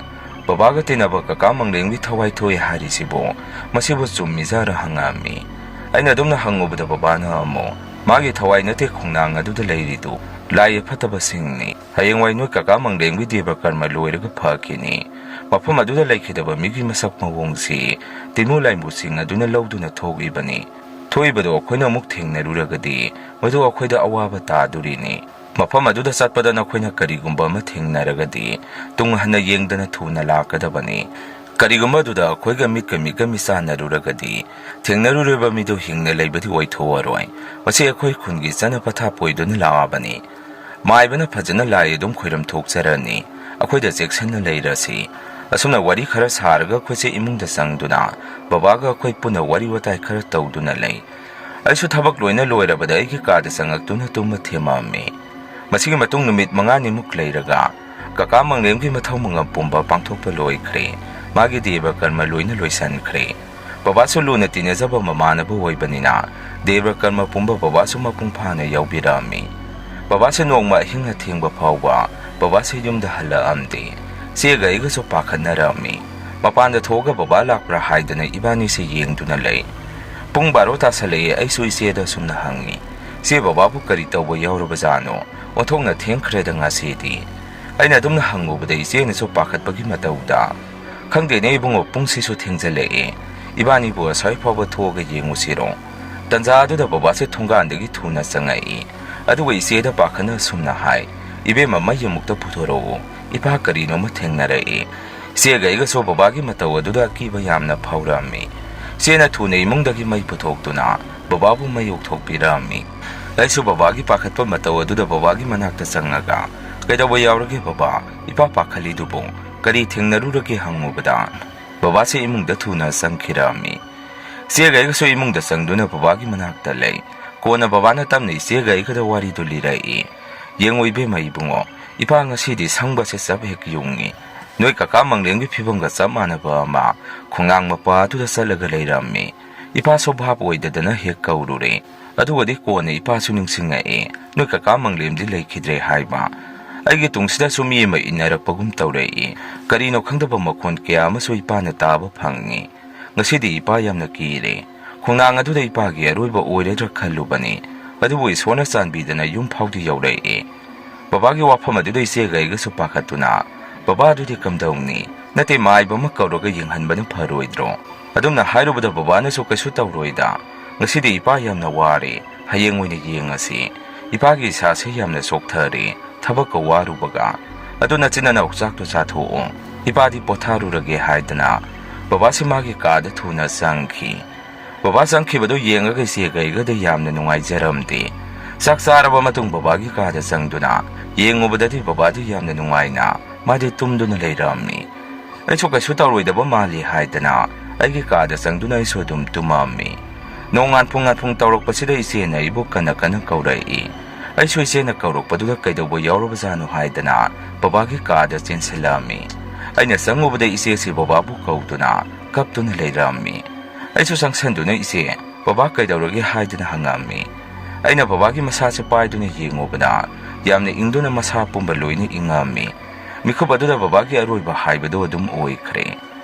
ꯕꯕꯥꯒ ꯇꯤꯟꯅꯕ ꯀꯀꯥ ꯃꯪꯂꯦꯝꯒꯤ ꯊꯋꯥꯏ ꯊꯣꯛꯑꯦ ꯍꯥꯏꯔꯤꯁꯤꯕꯨ, ꯃꯁꯤꯕꯨ ꯆꯨꯝꯃꯤꯖꯥꯔ?" ꯍꯪꯉꯛꯑꯝꯃꯤ꯫ ꯑꯩꯅ ꯑꯗꯨꯝꯅ ꯍꯪꯉꯨꯕꯗ ꯕꯕꯥꯅ ꯑꯃꯨꯛ, "ꯃꯥꯒꯤ ꯊꯋꯥꯏ ꯅꯠꯇꯦ ꯈꯣꯡꯅꯥꯡ ꯑꯗꯨꯗ ꯂꯩꯔꯤꯗꯨ, ꯂꯥꯏ ꯐꯠꯇꯕꯁꯤꯡꯅꯤ꯫ ꯍꯌꯦꯡꯋꯥꯏ ꯅꯣꯏ ꯀꯀꯥ ꯃꯪꯂꯦꯝꯒꯤ ꯗꯦꯕ ꯀꯔꯃ ꯂꯣꯏꯔꯒ ꯐꯈꯤꯅꯤ꯫ ꯃꯐꯝ ꯑꯗꯨꯗ ꯂꯩꯈꯤꯗꯕ ꯃꯤꯒꯤ ꯃꯁꯛ ꯃꯑꯣꯡꯁꯤ ꯇꯤꯟꯃꯨ ꯂꯥꯏꯃꯨꯁꯤꯡ ꯑꯗꯨꯅ ꯂꯧꯗꯨꯅ ꯊꯣꯛꯏꯕꯅꯤ꯫ ꯊꯣꯛꯏꯕꯗꯣ ꯑꯩꯈꯣꯏꯅ ꯑꯃꯨꯛ ꯊꯦꯡꯅꯔꯨꯔꯒꯗꯤ ꯃꯗꯨ ꯑꯩꯈꯣꯏꯗ ꯑꯋꯥꯕ ꯇꯥꯗꯣꯔꯤꯅꯤ꯫ ꯃꯐꯝ ꯑꯗꯨꯗ ꯆꯠꯄꯗ ꯅꯈꯣꯏꯅ ꯀꯔꯤꯒꯨꯝꯕ ꯑꯃ ꯊꯦꯡꯅꯔꯒꯗꯤ ꯇꯨꯡ ꯍꯟꯅ ꯌꯦꯡꯗꯅ ꯊꯨꯅ ꯂꯥꯛꯀꯗꯕꯅꯤ꯫ ꯀꯔꯤꯒꯨꯝꯕ ꯑꯗꯨꯗ ꯑꯩꯈꯣꯏꯒ ꯃꯤꯠꯀ ꯃꯤꯠꯀ ꯃꯤꯆꯥꯟꯅꯔꯨꯔꯒꯗꯤ, ꯊꯦꯡꯅꯔꯨꯔꯤꯕ ꯃꯤꯗꯨ ꯍꯤꯡꯅ ꯂꯩꯕꯗꯤ ꯑꯣꯏꯊꯣꯛꯑꯔꯣꯏ꯫ ꯃꯁꯤ ꯑꯩꯈꯣꯏ ꯈꯨꯟꯒꯤ ꯆꯠꯅ ꯄꯊꯥꯞ ꯑꯣꯏꯗꯨꯅ ꯂꯥꯛꯑꯕꯅꯤ꯫ ꯃꯥꯏꯕꯅ ꯐꯖꯅ ꯂꯥꯏ ꯑꯗꯨꯝ ꯈꯣꯏꯔꯝ ꯊꯣꯛꯆꯔꯅꯤ꯫ ꯑꯩꯈꯣꯏꯗ ꯆꯦꯛꯁꯤꯟꯅ ꯂꯩꯔꯁꯤ"꯫ ꯑꯁꯨꯝꯅ ꯋꯥꯔꯤ ꯈꯔ ꯁꯥꯔꯒ ꯑꯩꯈꯣꯏꯁꯦ ꯏꯃꯨꯡꯗ ꯆꯪꯗꯨꯅ ꯕꯕꯥꯒ ꯑꯩꯈꯣꯏ ꯄꯨꯟꯅ ꯋꯥꯔꯤ ꯋꯥꯇꯥꯏ ꯈꯔ ꯇꯧꯗꯨꯅ ꯂꯩ꯫ ꯑꯩꯁꯨ ꯊꯕꯛ ꯂꯣꯏꯅ ꯂꯣꯏꯔꯕꯗ ꯑꯩꯒꯤ ꯀꯥꯗ ꯆꯪꯉꯛꯇꯨꯅ ꯇꯨꯝꯕ ꯊꯦꯝꯃꯝꯃꯤ꯫ ꯃꯁꯤꯒꯤ ꯃꯇꯨꯡ ꯅꯨꯃꯤꯠ ꯃꯉꯥꯅꯤꯃꯨꯛ ꯂꯩꯔꯒ ꯀꯀꯥ ꯃꯪꯂꯦꯝꯒꯤ ꯃꯊꯧ ꯃꯉꯝ ꯄꯨꯝꯕ ꯄꯥꯡꯊꯣꯛꯄ ꯂꯣꯏꯈ꯭ꯔꯦ꯫ ꯃꯥꯒꯤ ꯗꯦꯕ ꯀꯔꯃ ꯂꯣꯏꯅ ꯂꯣꯏꯁꯤꯟꯈ꯭ꯔꯦ꯫ ꯕꯕꯥꯁꯨ ꯂꯨꯅ ꯇꯤꯟꯅꯖꯕ ꯃꯃꯥꯟꯅꯕ ꯑꯣꯏꯕꯅꯤꯅ ꯗꯦꯕ ꯀꯔꯃ ꯄꯨꯝꯕ ꯕꯕꯥꯁꯨ ꯃꯄꯨꯡ ꯐꯥꯅ ꯌꯥꯎꯕꯤꯔꯛꯑꯝꯃꯤ꯫ ꯕꯕꯥꯁꯦ ꯅꯣꯡꯃ ꯑꯍꯤꯡ ꯑꯊꯦꯡꯕ ꯐꯥꯎꯕ ꯕꯕꯥꯁꯦ ꯌꯨꯝꯗ ꯍꯜꯂꯛꯑꯝꯗꯦ꯫ ꯏꯆꯦꯒ ꯑꯩꯒꯁꯨ ꯄꯥꯈꯠꯅꯔꯝꯃꯤ꯫ ꯃꯄꯥꯟꯗ ꯊꯣꯛꯑꯒ ꯕꯕꯥ ꯂꯥꯛꯄ꯭ꯔꯥ ꯍꯥꯏꯗꯅ ꯏꯕꯥꯅꯤꯁꯦ ꯌꯦꯡꯗꯨꯅ ꯂꯩ꯫ ꯄꯨꯡ ꯕꯥꯔꯣ ꯇꯥꯁꯜꯂꯛꯑꯦ꯫ ꯑꯩꯁꯨ ꯏꯆꯦꯗ ꯑꯁꯨꯝꯅ ꯍꯪꯉꯤ, "ꯏꯆꯦ, ꯕꯕꯥꯕꯨ ꯀꯔꯤ ꯇꯧꯕ ꯌꯥꯎꯔꯕꯖꯥꯠꯅꯣ? ꯑꯣꯟꯊꯣꯛꯅ ꯊꯦꯡꯈ꯭ꯔꯦꯗ ꯉꯁꯤꯗꯤ"꯫ ꯑꯩꯅ ꯑꯗꯨꯝꯅ ꯍꯪꯉꯨꯕꯗ ꯏꯆꯦꯅꯁꯨ ꯄꯥꯈꯠꯄꯒꯤ ꯃꯇꯧꯗ, "ꯈꯪꯗꯦꯅꯦ ꯏꯕꯨꯡꯉꯣ, ꯄꯨꯡꯁꯤꯁꯨ ꯊꯦꯡꯖꯜꯂꯛꯑꯦ꯫ ꯏꯕꯥꯅꯤꯕꯨ ꯑꯁ꯭ꯋꯥꯏ ꯐꯥꯎꯕ ꯊꯣꯛꯑꯒ ꯌꯦꯡꯉꯨꯁꯤꯔꯣ?" ꯇꯟꯖꯥ ꯑꯗꯨꯗ ꯕꯕꯥꯁꯦ ꯊꯣꯡꯒꯥꯟꯗꯒꯤ ꯊꯨꯅ ꯆꯪꯉꯛꯏ꯫ ꯑꯗꯨꯒ ꯏꯆꯦꯗ ꯄꯥꯈꯠꯅ ꯑꯁꯨꯝꯅ ꯍꯥꯏ, "ꯏꯕꯦꯝꯃ, ꯃꯩ ꯑꯃꯨꯛꯇ ꯄꯨꯊꯣꯔꯛꯎ, ꯏꯄꯥ ꯀꯔꯤꯅꯣꯃ ꯊꯦꯡꯅꯔꯛꯏ"꯫ ꯏꯆꯦꯒ ꯑꯩꯒꯁꯨ ꯕꯕꯥꯒꯤ ꯃꯇꯧ ꯑꯗꯨꯗ ꯑꯀꯤꯕ ꯌꯥꯝꯅ ꯐꯥꯎꯔꯝꯃꯤ꯫ ꯏꯆꯦꯅ ꯊꯨꯅ ꯏꯃꯨꯡꯗꯒꯤ ꯃꯩ ꯄꯨꯊꯣꯛꯇꯨꯅ ꯕꯕꯥꯕꯨ ꯃꯩ ꯑꯣꯛꯊꯣꯛꯄꯤꯔꯝꯃꯤ꯫ ꯑꯩꯁꯨ ꯕꯕꯥꯒꯤ ꯄꯥꯈꯠꯄ ꯃꯇꯧ ꯑꯗꯨꯗ ꯕꯕꯥꯒꯤ ꯃꯅꯥꯛꯇ ꯆꯪꯉꯒ, "ꯀꯩꯗꯧꯕ ꯌꯥꯎꯔꯒꯦ ꯕꯕꯥ? ꯏꯄꯥ ꯄꯥꯈꯠꯂꯤꯗꯨꯕꯨ ꯀꯔꯤ ꯊꯦꯡꯅꯔꯨꯔꯒꯦ?" ꯍꯪꯉꯨꯕꯗ, ꯕꯕꯥꯁꯦ ꯏꯃꯨꯡꯗ ꯊꯨꯅ ꯆꯪꯈꯤꯔꯝꯃꯤ꯫ ꯏꯆꯦꯒ ꯑꯩꯒꯁꯨ ꯏꯃꯨꯡꯗ ꯆꯪꯗꯨꯅ ꯕꯕꯥꯒꯤ ꯃꯅꯥꯛꯇ ꯂꯩ꯫ ꯀꯣꯟꯅ ꯕꯕꯥꯅ ꯇꯞꯅ ꯏꯆꯦꯒ ꯑꯩꯒꯗ ꯋꯥꯔꯤꯗꯨ ꯂꯤꯔꯛꯏ꯫ "ꯌꯦꯡꯉꯣ ꯏꯕꯦꯝꯃ ꯏꯕꯨꯡꯉꯣ, ꯏꯄꯥ ꯉꯁꯤꯗꯤ ꯁꯪꯕꯁꯦ ꯆꯞ ꯍꯦꯛ ꯌꯨꯡꯉꯤ꯫ ꯅꯣꯏ ꯀꯀꯥ ꯃꯪꯂꯦꯝꯒꯤ ꯐꯤꯕꯝꯒ ꯆꯞ ꯃꯥꯟꯅꯕ ꯑꯃ ꯈꯣꯡꯅꯥꯡ ꯃꯄꯥꯗꯨꯗ ꯆꯠꯂꯒ ꯂꯩꯔꯝꯃꯤ꯫ ꯏꯄꯥꯁꯨ ꯚꯥꯞ ꯑꯣꯏꯗꯗꯅ ꯍꯦꯛ ꯀꯧꯔꯨꯔꯦ꯫ ꯑꯗꯨꯒꯗꯤ ꯀꯣꯟꯅ ꯏꯄꯥꯁꯨ ꯅꯤꯡꯁꯤꯡꯉꯛꯑꯦ, ꯅꯣꯏ ꯀꯀꯥ ꯃꯪꯂꯦꯝꯗꯤ ꯂꯩꯈꯤꯗ꯭ꯔꯦ ꯍꯥꯏꯕ꯫ ꯑꯩꯒꯤ ꯇꯨꯡꯁꯤꯗꯁꯨ ꯃꯤ ꯑꯃ ꯏꯟꯅꯔꯛꯄꯒꯨꯝ ꯇꯧꯔꯛꯏ꯫ ꯀꯔꯤꯅꯣ ꯈꯪꯗꯕ ꯃꯈꯣꯟ ꯀꯌꯥ ꯑꯃꯁꯨ ꯏꯄꯥꯅ ꯇꯥꯕ ꯐꯪꯉꯤ꯫ ꯉꯁꯤꯗꯤ ꯏꯄꯥ ꯌꯥꯝꯅ ꯀꯤꯔꯦ꯫ ꯈꯣꯡꯅꯥꯡ ꯑꯗꯨꯗ ꯏꯄꯥꯒꯤ ꯑꯔꯣꯏꯕ ꯑꯣꯏꯔꯗ꯭ꯔꯥ ꯈꯜꯂꯨꯕꯅꯤ꯫ ꯑꯗꯨꯕꯨ ꯏꯁꯣꯔꯅ ꯆꯥꯟꯕꯤꯗꯅ ꯌꯨꯝ ꯐꯥꯎꯗꯤ ꯌꯧꯔꯛꯑꯦ"꯫ ꯕꯕꯥꯒꯤ ꯋꯥꯐꯝ ꯑꯗꯨꯗ ꯏꯆꯦꯒ ꯑꯩꯒꯁꯨ ꯄꯥꯈꯠꯇꯨꯅ, "ꯕꯕꯥ, ꯑꯗꯨꯗꯤ ꯀꯝꯗꯧꯅꯤ? ꯅꯠꯇꯦ, ꯃꯥꯏꯕ ꯑꯃ ꯀꯧꯔꯒ ꯌꯦꯡꯍꯟꯕꯅ ꯐꯔꯣꯏꯗ꯭ꯔꯣ?" ꯑꯗꯨꯝꯅ ꯍꯥꯏꯔꯨꯕꯗ ꯕꯕꯥꯅꯁꯨ, "ꯀꯩꯁꯨ ꯇꯧꯔꯣꯏꯗ, ꯉꯁꯤꯗꯤ ꯏꯄꯥ ꯌꯥꯝꯅ ꯋꯥꯔꯦ, ꯍꯌꯦꯡ ꯑꯣꯏꯅ ꯌꯦꯡꯉꯁꯤ꯫ ꯏꯄꯥꯒꯤ ꯏꯁꯥꯁꯦ ꯌꯥꯝꯅ ꯆꯣꯛꯊꯔꯦ, ꯊꯕꯛꯀ ꯋꯥꯔꯨꯕꯒ꯫ ꯑꯗꯨ ꯅꯆꯤꯟ ꯅꯅꯥꯎ ꯆꯥꯛꯇꯣ ꯆꯥꯊꯣꯛꯑꯣ, ꯏꯄꯥꯗꯤ ꯄꯣꯊꯥꯔꯨꯔꯒꯦ" ꯍꯥꯏꯗꯅ ꯕꯕꯥꯁꯤ ꯃꯥꯒꯤ ꯀꯥꯗ ꯊꯨꯅ ꯆꯪꯈꯤ꯫ ꯕꯕꯥ ꯆꯪꯈꯤꯕꯗꯨ ꯌꯦꯡꯉꯒ ꯏꯆꯦꯒ ꯑꯩꯒꯗ ꯌꯥꯝꯅ ꯅꯨꯡꯉꯥꯏꯖꯔꯝꯗꯦ꯫ ꯆꯥꯛ ꯆꯥꯔꯕ ꯃꯇꯨꯡ ꯕꯕꯥꯒꯤ ꯀꯥꯗ ꯆꯪꯗꯨꯅ ꯌꯦꯡꯉꯨꯕꯗꯗꯤ ꯕꯕꯥꯗꯤ ꯌꯥꯝꯅ ꯅꯨꯡꯉꯥꯏꯅ ꯃꯥꯗꯤ ꯇꯨꯝꯗꯨꯅ ꯂꯩꯔꯝꯃꯤ꯫ ꯑꯩꯁꯨ ꯀꯩꯁꯨ ꯇꯧꯔꯣꯏꯗꯕ ꯃꯥꯜꯂꯤ ꯍꯥꯏꯗꯅ ꯑꯩꯒꯤ ꯀꯥꯗ ꯆꯪꯗꯨꯅ ꯑꯩꯁꯨ ꯑꯗꯨꯝ ꯇꯨꯝꯃꯝꯃꯤ꯫ ꯅꯣꯡ ꯉꯥꯟꯐꯨꯡ ꯉꯥꯟꯐꯨꯡ ꯇꯧꯔꯛꯄꯁꯤꯗ ꯏꯆꯦꯅ ꯑꯩꯕꯨ ꯀꯟꯅ ꯀꯟꯅ ꯀꯧꯔꯛꯏ꯫ ꯑꯩꯁꯨ ꯏꯆꯦꯅ ꯀꯧꯔꯛꯄꯗꯨꯗ ꯀꯩꯗꯧꯕ ꯌꯥꯎꯔꯕꯖꯥꯠꯅꯣ ꯍꯥꯏꯗꯅ ꯕꯕꯥꯒꯤ ꯀꯥꯗ ꯆꯦꯟꯁꯤꯜꯂꯛꯑꯝꯃꯤ꯫ ꯑꯩꯅ ꯆꯪꯉꯨꯕꯗ ꯏꯆꯦꯁꯤ ꯕꯕꯥꯕꯨ ꯀꯧꯗꯨꯅ ꯀꯞꯇꯨꯅ ꯂꯩꯔꯝꯃꯤ꯫ ꯑꯩꯁꯨ ꯆꯪꯁꯟꯗꯨꯅ, "ꯏꯆꯦ, ꯕꯕꯥ ꯀꯩꯗꯧꯔꯒꯦ?" ꯍꯥꯏꯗꯨꯅ ꯍꯪꯉꯝꯃꯤ꯫ ꯑꯩꯅ ꯕꯕꯥꯒꯤ ꯃꯁꯥꯁꯦ ꯄꯥꯏꯗꯨꯅ ꯌꯦꯡꯉꯨꯕꯗ ꯌꯥꯝꯅ ꯏꯪꯗꯨꯅ ꯃꯁꯥ ꯄꯨꯝꯕ ꯂꯣꯏꯅ ꯏꯪꯉꯝꯃꯤ꯫ ꯃꯤꯀꯨꯞ ꯑꯗꯨꯗ ꯕꯕꯥꯒꯤ ꯑꯔꯣꯏꯕ ꯍꯥꯏꯕꯗꯨ ꯑꯗꯨꯝ ꯑꯣꯏꯈ꯭ꯔꯦ꯫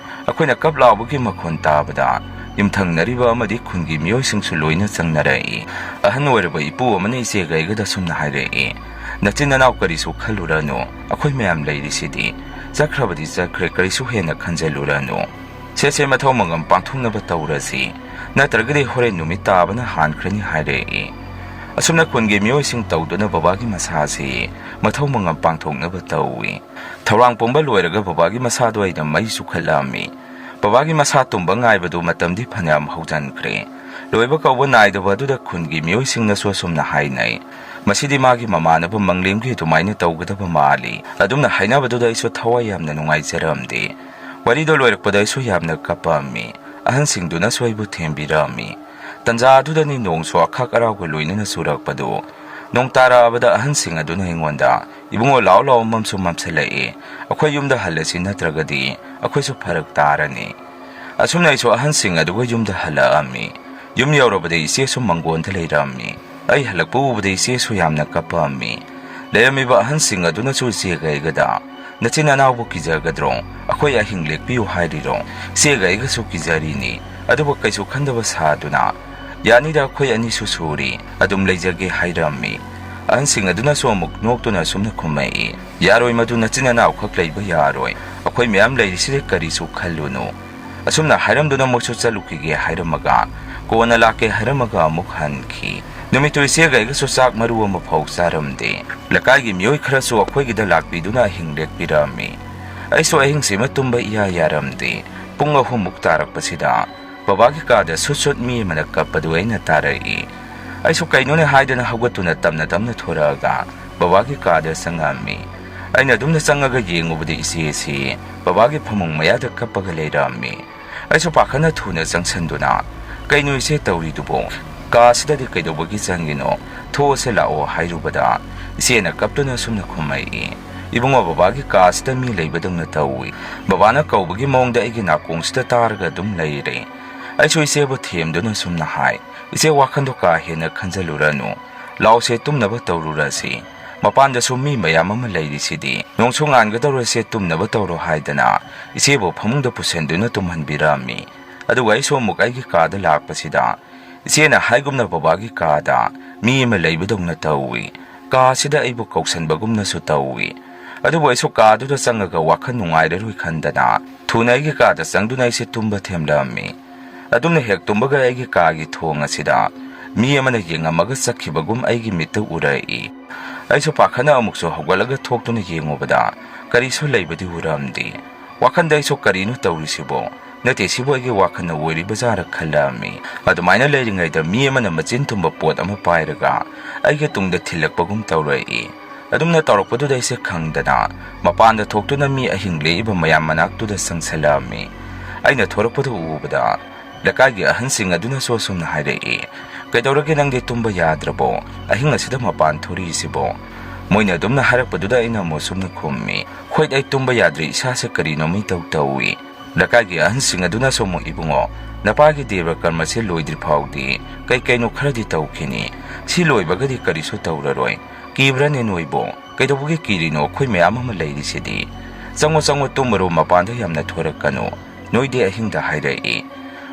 ꯑꯩꯈꯣꯏꯅ ꯀꯞ ꯂꯥꯎꯕꯒꯤ ꯃꯈꯣꯟ ꯇꯥꯕꯗ ꯌꯨꯝꯊꯪꯅꯔꯤꯕ ꯑꯃꯗꯤ ꯈꯨꯟꯒꯤ ꯃꯤꯑꯣꯏꯁꯤꯡꯁꯨ ꯂꯣꯏꯅ ꯆꯪꯅꯔꯛꯏ꯫ ꯑꯍꯟ ꯑꯣꯏꯔꯕ ꯏꯄꯨ ꯑꯃꯅ ꯏꯆꯦꯒ ꯑꯩꯒꯗ ꯑꯁꯨꯝꯅ ꯍꯥꯏꯔꯛꯏ, "ꯅꯆꯤꯟ ꯅꯅꯥꯎ ꯀꯔꯤꯁꯨ ꯈꯜꯂꯨꯔꯅꯨ, ꯑꯩꯈꯣꯏ ꯃꯌꯥꯝ ꯂꯩꯔꯤꯁꯤꯗꯤ꯫ ꯆꯠꯈ꯭ꯔꯕꯗꯤ ꯆꯠꯈ꯭ꯔꯦ, ꯀꯔꯤꯁꯨ ꯍꯦꯟꯅ ꯈꯟꯖꯜꯂꯨꯔꯅꯨ꯫ ꯁꯦ ꯁꯦ, ꯃꯊꯧ ꯃꯉꯝ ꯄꯥꯡꯊꯣꯛꯅꯕ ꯇꯧꯔꯁꯤ, ꯅꯠꯇ꯭ꯔꯒꯗꯤ ꯍꯣꯔꯦꯟ ꯅꯨꯃꯤꯠ ꯇꯥꯕꯅ ꯍꯥꯟꯈ꯭ꯔꯅꯤ" ꯍꯥꯏꯔꯛꯏ꯫ ꯑꯁꯨꯝꯅ ꯈꯨꯟꯒꯤ ꯃꯤꯑꯣꯏꯁꯤꯡ ꯇꯧꯗꯨꯅ ꯕꯕꯥꯒꯤ ꯃꯁꯥꯁꯤ ꯃꯊꯧ ꯃꯉꯝ ꯄꯥꯡꯊꯣꯛꯅꯕ ꯇꯧꯏ꯫ ꯊꯧꯔꯥꯡ ꯄꯨꯝꯕ ꯂꯣꯏꯔꯒ ꯕꯕꯥꯒꯤ ꯃꯁꯥꯗꯣ ꯑꯩꯅ ꯃꯩ ꯆꯨꯈꯠꯂꯛꯑꯝꯃꯤ꯫ ꯕꯕꯥꯒꯤ ꯃꯁꯥ ꯇꯨꯝꯕ ꯉꯥꯏꯕꯗꯨ ꯃꯇꯝꯗꯤ ꯐꯅꯌꯥꯝ ꯍꯧꯖꯤꯟꯈ꯭ꯔꯦ꯫ ꯂꯣꯏꯕ ꯀꯧꯕ ꯅꯥꯏꯗꯕ ꯑꯗꯨꯗ ꯈꯨꯟꯒꯤ ꯃꯤꯑꯣꯏꯁꯤꯡꯅꯁꯨ ꯑꯁꯨꯝꯅ ꯍꯥꯏꯅꯩ, "ꯃꯁꯤꯗꯤ ꯃꯥꯒꯤ ꯃꯃꯥꯟꯅꯕ ꯃꯪꯂꯦꯝꯒꯤ ꯑꯗꯨꯃꯥꯏꯅ ꯇꯧꯒꯗꯕ ꯃꯥꯜꯂꯤ"꯫ ꯑꯗꯨꯝꯅ ꯍꯥꯏꯅꯕꯗꯨꯗ ꯑꯩꯁꯨ ꯊꯋꯥꯏ ꯌꯥꯝꯅ ꯅꯨꯡꯉꯥꯏꯖꯔꯝꯗꯦ꯫ ꯋꯥꯔꯤꯗꯣ ꯂꯣꯏꯔꯛꯄꯗ ꯑꯩꯁꯨ ꯌꯥꯝꯅ ꯀꯞꯄꯝꯃꯤ꯫ ꯑꯍꯟꯁꯤꯡꯗꯨꯅꯁꯨ ꯑꯩꯕꯨ ꯊꯦꯝꯕꯤꯔꯝꯃꯤ꯫ ꯇꯟꯖꯥ ꯑꯗꯨꯗꯅꯤ ꯅꯣꯡꯁꯨ ꯑꯈꯥꯛ ꯑꯔꯥꯎꯒ ꯂꯣꯏꯅꯅ ꯆꯨꯔꯛꯄꯗꯨ꯫ ꯅꯣꯡ ꯇꯥꯔꯛꯑꯕꯗ ꯑꯍꯟꯁꯤꯡ ꯑꯗꯨꯅ ꯑꯩꯉꯣꯟꯗ, "ꯏꯕꯨꯡꯉꯣ, ꯂꯥꯛꯑꯣ ꯂꯥꯛꯑꯣ, ꯃꯝꯁꯨ ꯃꯝꯁꯤꯜꯂꯛꯑꯦ, ꯑꯩꯈꯣꯏ ꯌꯨꯝꯗ ꯍꯜꯂꯁꯤ, ꯅꯠꯇ꯭ꯔꯒꯗꯤ ꯑꯩꯈꯣꯏꯁꯨ ꯐꯔꯛ ꯇꯥꯔꯅꯤ"꯫ ꯑꯁꯨꯝꯅ ꯑꯩꯁꯨ ꯑꯍꯟꯁꯤꯡ ꯑꯗꯨꯒ ꯌꯨꯝꯗ ꯍꯜꯂꯛꯑꯝꯃꯤ꯫ ꯌꯨꯝ ꯌꯧꯔꯕꯗ ꯏꯆꯦꯁꯨ ꯃꯪꯒꯣꯟꯗ ꯂꯩꯔꯝꯃꯤ꯫ ꯑꯩ ꯍꯜꯂꯛꯄ ꯎꯕꯗ ꯏꯆꯦꯁꯨ ꯌꯥꯝꯅ ꯀꯞꯄꯝꯃꯤ꯫ ꯂꯩꯔꯝꯃꯤꯕ ꯑꯍꯟꯁꯤꯡ ꯑꯗꯨꯅꯁꯨ ꯏꯆꯦꯒ ꯑꯩꯒꯗ, "ꯅꯆꯤꯟ ꯅꯅꯥꯎꯕꯨ ꯀꯤꯖꯒꯗ꯭ꯔꯣ? ꯑꯩꯈꯣꯏ ꯑꯍꯤꯡ ꯂꯦꯛꯄꯤꯌꯨ ꯍꯥꯏꯔꯤꯔꯣ? ꯏꯆꯦꯒ ꯑꯩꯒꯁꯨ ꯀꯤꯖꯔꯤꯅꯤ, ꯑꯗꯨꯕꯨ ꯀꯩꯁꯨ ꯈꯟꯗꯕ ꯁꯥꯗꯨꯅ, 'ꯌꯥꯅꯤꯗ, ꯑꯩꯈꯣꯏ ꯑꯅꯤꯁꯨ ꯁꯨꯔꯤ, ꯑꯗꯨꯝ ꯂꯩꯖꯒꯦ' ꯍꯥꯏꯔꯝꯃꯤ꯫ ꯑꯍꯟꯁꯤꯡ ꯑꯗꯨꯅꯁꯨ ꯑꯃꯨꯛ ꯅꯣꯛꯇꯨꯅ ꯑꯁꯨꯝꯅ ꯈꯨꯝꯃꯛꯏ, "ꯌꯥꯔꯣꯏ, ꯃꯗꯨ ꯅꯆꯤꯟ ꯅꯅꯥꯎꯈꯛ ꯂꯩꯕ ꯌꯥꯔꯣꯏ꯫ ꯑꯩꯈꯣꯏ ꯃꯌꯥꯝ ꯂꯩꯔꯤꯁꯤꯗꯤ, ꯀꯔꯤꯁꯨ ꯈꯜꯂꯨꯅꯨ"꯫ ꯑꯁꯨꯝꯅ ꯍꯥꯏꯔꯝꯗꯨꯅ ꯃꯣꯏꯁꯨ ꯆꯠꯂꯨꯈꯤꯒꯦ ꯍꯥꯏꯔꯝꯃꯒ, ꯀꯣꯟꯅ ꯂꯥꯛꯀꯦ ꯍꯥꯏꯔꯝꯃꯒ ꯑꯃꯨꯛ ꯍꯟꯈꯤ꯫ ꯅꯨꯃꯤꯠꯇꯨ ꯏꯆꯦꯒ ꯑꯩꯒꯁꯨ ꯆꯥꯛ ꯃꯔꯨ ꯑꯃ ꯐꯥꯎ ꯆꯥꯔꯝꯗꯦ꯫ ꯂꯩꯀꯥꯏꯒꯤ ꯃꯤꯑꯣꯏ ꯈꯔꯁꯨ ꯑꯩꯈꯣꯏꯒꯤꯗ ꯂꯥꯛꯄꯤꯗꯨꯅ ꯑꯍꯤꯡ ꯂꯦꯛꯄꯤꯔꯝꯃꯤ꯫ ꯑꯩꯁꯨ ꯑꯍꯤꯡꯁꯤꯃ ꯇꯨꯝꯕ ꯏꯌꯥ ꯌꯥꯔꯝꯗꯦ꯫ ꯄꯨꯡ ꯑꯍꯨꯝꯃꯨꯛ ꯇꯥꯔꯛꯄꯁꯤꯗ ꯕꯕꯥꯒꯤ ꯀꯥꯗ ꯁꯨꯠ ꯁꯨꯠ ꯃꯤ ꯑꯃꯅ ꯀꯞꯄꯗꯨ ꯑꯩꯅ ꯇꯥꯔꯛꯏ꯫ ꯑꯩꯁꯨ ꯀꯩꯅꯣꯅꯦ ꯍꯥꯏꯗꯅ ꯍꯧꯒꯠꯇꯨꯅ ꯇꯞꯅ ꯇꯞꯅ ꯊꯣꯔꯛꯑꯒ ꯕꯕꯥꯒꯤ ꯀꯥꯗ ꯆꯪꯉꯛꯑꯝꯃꯤ꯫ ꯑꯩꯅ ꯑꯗꯨꯝꯅ ꯆꯪꯉꯒ ꯌꯦꯡꯉꯨꯕꯗ ꯏꯆꯦꯁꯤ ꯕꯕꯥꯒꯤ ꯐꯃꯨꯡ ꯃꯌꯥꯗ ꯀꯞꯄꯒ ꯂꯩꯔꯝꯃꯤ꯫ ꯑꯩꯁꯨ ꯄꯥꯈꯠꯅ ꯊꯨꯅ ꯆꯪꯁꯤꯟꯗꯨꯅ, "ꯀꯩꯅꯣ ꯏꯆꯦ ꯇꯧꯔꯤꯗꯨꯕꯣ? ꯀꯥꯁꯤꯗꯗꯤ ꯀꯩꯗꯧꯕꯒꯤ ꯆꯪꯉꯤꯅꯣ? ꯊꯣꯛꯑꯁꯦ ꯂꯥꯛꯑꯣ" ꯍꯥꯏꯔꯨꯕꯗ, ꯏꯆꯦꯅ ꯀꯞꯇꯨꯅ ꯑꯁꯨꯝꯅ ꯈꯨꯝꯃꯛꯏ, "ꯏꯕꯨꯡꯉꯣ, ꯕꯕꯥꯒꯤ ꯀꯥꯁꯤꯗ ꯃꯤ ꯂꯩꯕꯗꯧꯅ ꯇꯧꯏ꯫ ꯕꯕꯥꯅ ꯀꯧꯕꯒꯤ ꯃꯑꯣꯡꯗ ꯑꯩꯒꯤ ꯅꯥꯀꯣꯡꯁꯤꯗ ꯇꯥꯔꯒ ꯑꯗꯨꯝ ꯂꯩꯔꯦ"꯫ ꯑꯩꯁꯨ ꯏꯆꯦꯕꯨ ꯊꯦꯝꯗꯨꯅ ꯑꯁꯨꯝꯅ ꯍꯥꯏ, "ꯏꯆꯦ, ꯋꯥꯈꯟꯗꯣ ꯀꯥ ꯍꯦꯟꯅ ꯈꯟꯖꯜꯂꯨꯔꯅꯨ꯫ ꯂꯥꯎꯁꯦ, ꯇꯨꯝꯅꯕ ꯇꯧꯔꯨꯔꯁꯤ꯫ ꯃꯄꯥꯟꯗꯁꯨ ꯃꯤ ꯃꯌꯥꯝ ꯑꯃ ꯂꯩꯔꯤꯁꯤꯗꯤ꯫ ꯅꯣꯡꯁꯨ ꯉꯥꯟꯒꯗꯧꯔꯦꯁꯦ, ꯇꯨꯝꯅꯕ ꯇꯧꯔꯣ" ꯍꯥꯏꯗꯅ ꯏꯆꯦꯕꯨ ꯐꯃꯨꯡꯗ ꯄꯨꯁꯤꯟꯗꯨꯅ ꯇꯨꯝꯍꯟꯕꯤꯔꯝꯃꯤ꯫ ꯑꯗꯨꯒ ꯑꯩꯁꯨ ꯑꯃꯨꯛ ꯑꯩꯒꯤ ꯀꯥꯗ ꯂꯥꯛꯄꯁꯤꯗ, ꯏꯆꯦꯅ ꯍꯥꯏꯒꯨꯝꯅ ꯕꯕꯥꯒꯤ ꯀꯥꯗ ꯃꯤ ꯑꯃ ꯂꯩꯕꯗꯧꯅ ꯇꯧꯏ꯫ ꯀꯥꯁꯤꯗ ꯑꯩꯕꯨ ꯀꯧꯁꯟꯕꯒꯨꯝꯅꯁꯨ ꯇꯧꯏ꯫ ꯑꯗꯨꯕꯨ ꯑꯩꯁꯨ ꯀꯥꯗꯨꯗ ꯆꯪꯉꯒ ꯋꯥꯈꯜ ꯅꯨꯡꯉꯥꯏꯔꯔꯣꯏ ꯈꯟꯗꯅ ꯊꯨꯅ ꯑꯩꯒꯤ ꯀꯥꯗ ꯆꯪꯗꯨꯅ ꯑꯩꯁꯦ ꯇꯨꯝꯕ ꯊꯦꯝꯂꯝꯃꯤ꯫ ꯑꯗꯨꯝꯅ ꯍꯦꯛ ꯇꯨꯝꯕꯒ ꯑꯩꯒꯤ ꯀꯥꯒꯤ ꯊꯣꯡ ꯑꯁꯤꯗ ꯃꯤ ꯑꯃꯅ ꯌꯦꯡꯉꯝꯃꯒ ꯆꯠꯈꯤꯕꯒꯨꯝ ꯑꯩꯒꯤ ꯃꯤꯠꯇ ꯎꯔꯛꯏ꯫ ꯑꯩꯁꯨ ꯄꯥꯈꯠꯅ ꯑꯃꯨꯛꯁꯨ ꯍꯧꯒꯠꯂꯒ ꯊꯣꯛꯇꯨꯅ ꯌꯦꯡꯉꯨꯕꯗ ꯀꯔꯤꯁꯨ ꯂꯩꯕꯗꯤ ꯎꯔꯝꯗꯦ꯫ ꯋꯥꯈꯜꯗ ꯑꯩꯁꯨ ꯀꯔꯤꯅꯣ ꯇꯧꯔꯤꯁꯤꯕꯣ? ꯅꯠꯇꯦ, ꯁꯤꯕꯨ ꯑꯩꯒꯤ ꯋꯥꯈꯜꯅ ꯑꯣꯏꯔꯤꯕꯖꯥꯔ ꯈꯜꯂꯛꯑꯝꯃꯤ꯫ ꯑꯗꯨꯃꯥꯏꯅ ꯂꯩꯔꯤꯉꯩꯗ ꯃꯤ ꯑꯃꯅ ꯃꯆꯤꯟ ꯇꯨꯝꯕ ꯄꯣꯠ ꯑꯃ ꯄꯥꯏꯔꯒ ꯑꯩꯒꯤ ꯇꯨꯡꯗ ꯊꯤꯜꯂꯛꯄꯒꯨꯝ ꯇꯧꯔꯛꯏ꯫ ꯑꯗꯨꯝꯅ ꯇꯧꯔꯛꯄꯗꯨꯗ ꯑꯩꯁꯦ ꯈꯪꯗꯅ ꯃꯄꯥꯟꯗ ꯊꯣꯛꯇꯨꯅ ꯃꯤ ꯑꯍꯤꯡ ꯂꯦꯛꯏꯕ ꯃꯌꯥꯝ ꯃꯅꯥꯛꯇꯨꯗ ꯆꯪꯁꯜꯂꯛꯑꯝꯃꯤ꯫ ꯑꯩꯅ ꯊꯣꯔꯛꯄꯗꯨ ꯎꯕꯗ ꯂꯩꯀꯥꯏꯒꯤ ꯑꯍꯟꯁꯤꯡ ꯑꯗꯨꯅꯁꯨ ꯑꯁꯨꯝꯅ ꯍꯥꯏꯔꯛꯏ, "ꯀꯩꯗꯧꯔꯒꯦ, ꯅꯪꯗꯤ ꯇꯨꯝꯕ ꯌꯥꯗ꯭ꯔꯕꯣ? ꯑꯍꯤꯡ ꯑꯁꯤꯗ ꯃꯄꯥꯟ ꯊꯣꯔꯛꯏꯁꯤꯕꯣ?" ꯃꯣꯏꯅ ꯑꯗꯨꯝꯅ ꯍꯥꯏꯔꯛꯄꯗꯨꯗ ꯑꯩꯅ ꯑꯃꯨꯛ ꯁꯨꯝꯅ ꯈꯨꯝꯃꯤ, "ꯍꯣꯏ, ꯑꯩ ꯇꯨꯝꯕ ꯌꯥꯗ꯭ꯔꯤ, ꯏꯁꯥꯁꯦ ꯀꯔꯤꯅꯣꯝ ꯏꯇꯧ ꯇꯧꯏ"꯫ ꯂꯩꯀꯥꯏꯒꯤ ꯑꯍꯟꯁꯤꯡ ꯑꯗꯨꯅꯁꯨ ꯑꯃꯨꯛ, "ꯏꯕꯨꯡꯉꯣ, ꯅꯄꯥꯒꯤ ꯗꯦꯕ ꯀꯔꯃꯁꯦ ꯂꯣꯏꯗ꯭ꯔꯤ ꯐꯥꯎꯗꯤ ꯀꯩ ꯀꯩꯅꯣ ꯈꯔꯗꯤ ꯇꯧꯈꯤꯅꯤ꯫ ꯁꯤ ꯂꯣꯏꯕꯒꯗꯤ ꯀꯔꯤꯁꯨ ꯇꯧꯔꯔꯣꯏ꯫ ꯀꯤꯕ꯭ꯔꯅꯦ ꯅꯣꯏꯕꯣ? ꯀꯩꯗꯧꯕꯒꯤ ꯀꯤꯔꯤꯅꯣ? ꯑꯩꯈꯣꯏ ꯃꯌꯥꯝ ꯑꯃ ꯂꯩꯔꯤꯁꯤꯗꯤ꯫ ꯆꯪꯉꯣ, ꯆꯪꯉꯣ, ꯇꯨꯝꯃꯨꯔꯣ, ꯃꯄꯥꯟꯗ ꯌꯥꯝꯅ ꯊꯣꯔꯛꯀꯅꯨ", ꯅꯣꯏꯗꯤ ꯑꯍꯤꯡꯗ ꯍꯥꯏꯔꯛꯏ꯫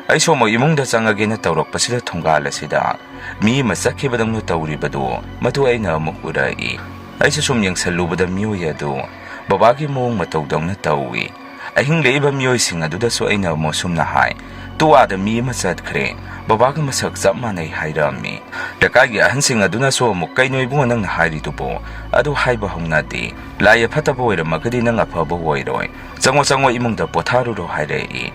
ꯑꯩꯁꯨ ꯑꯃꯨꯛ ꯏꯃꯨꯡꯗ ꯆꯪꯉꯒꯦꯅ ꯇꯧꯔꯛꯄꯁꯤꯗ ꯊꯣꯡꯒꯥꯜ ꯑꯁꯤꯗ ꯃꯤ ꯑꯃ ꯆꯠꯈꯤꯕꯗꯧꯅ ꯇꯧꯔꯤꯕꯗꯨ ꯃꯗꯨ ꯑꯩꯅ ꯑꯃꯨꯛ ꯎꯔꯛꯏ꯫ ꯑꯩꯁꯨ ꯁꯨꯝ ꯌꯦꯡꯁꯜꯂꯨꯕꯗ ꯃꯤꯑꯣꯏ ꯑꯗꯨ ꯕꯕꯥꯒꯤ ꯃꯑꯣꯡ ꯃꯇꯧꯗꯧꯅ ꯇꯧꯏ꯫ ꯑꯍꯤꯡ ꯂꯦꯛꯏꯕ ꯃꯤꯑꯣꯏꯁꯤꯡ ꯑꯗꯨꯗꯁꯨ ꯑꯩꯅ ꯑꯃꯨꯛ ꯁꯨꯝꯅ ꯍꯥꯏ, "ꯇꯨ ꯑꯥꯗ ꯃꯤ ꯑꯃ ꯆꯠꯈ꯭ꯔꯦ, ꯕꯕꯥꯒ ꯃꯁꯛ ꯆꯞ ꯃꯥꯟꯅꯩ" ꯍꯥꯏꯔꯛꯑꯝꯃꯤ꯫ ꯂꯩꯀꯥꯏꯒꯤ ꯑꯍꯟꯁꯤꯡ ꯑꯗꯨꯅꯁꯨ ꯑꯃꯨꯛ, "ꯀꯩꯅꯣ ꯏꯕꯨꯡꯉꯣ ꯅꯪꯅ ꯍꯥꯏꯔꯤꯗꯨꯕꯣ? ꯑꯗꯨ ꯍꯥꯏꯕ ꯍꯧꯅꯗꯦ꯫ ꯂꯥꯏ ꯑꯐꯠꯇꯕ ꯑꯣꯏꯔꯝꯃꯒꯗꯤ ꯅꯪ ꯑꯐꯕ ꯑꯣꯏꯔꯣꯏ꯫ ꯆꯪꯉꯣ, ꯆꯪꯉꯣ, ꯏꯃꯨꯡꯗ ꯄꯣꯊꯥꯔꯨꯔꯣ" ꯍꯥꯏꯔꯛꯏ꯫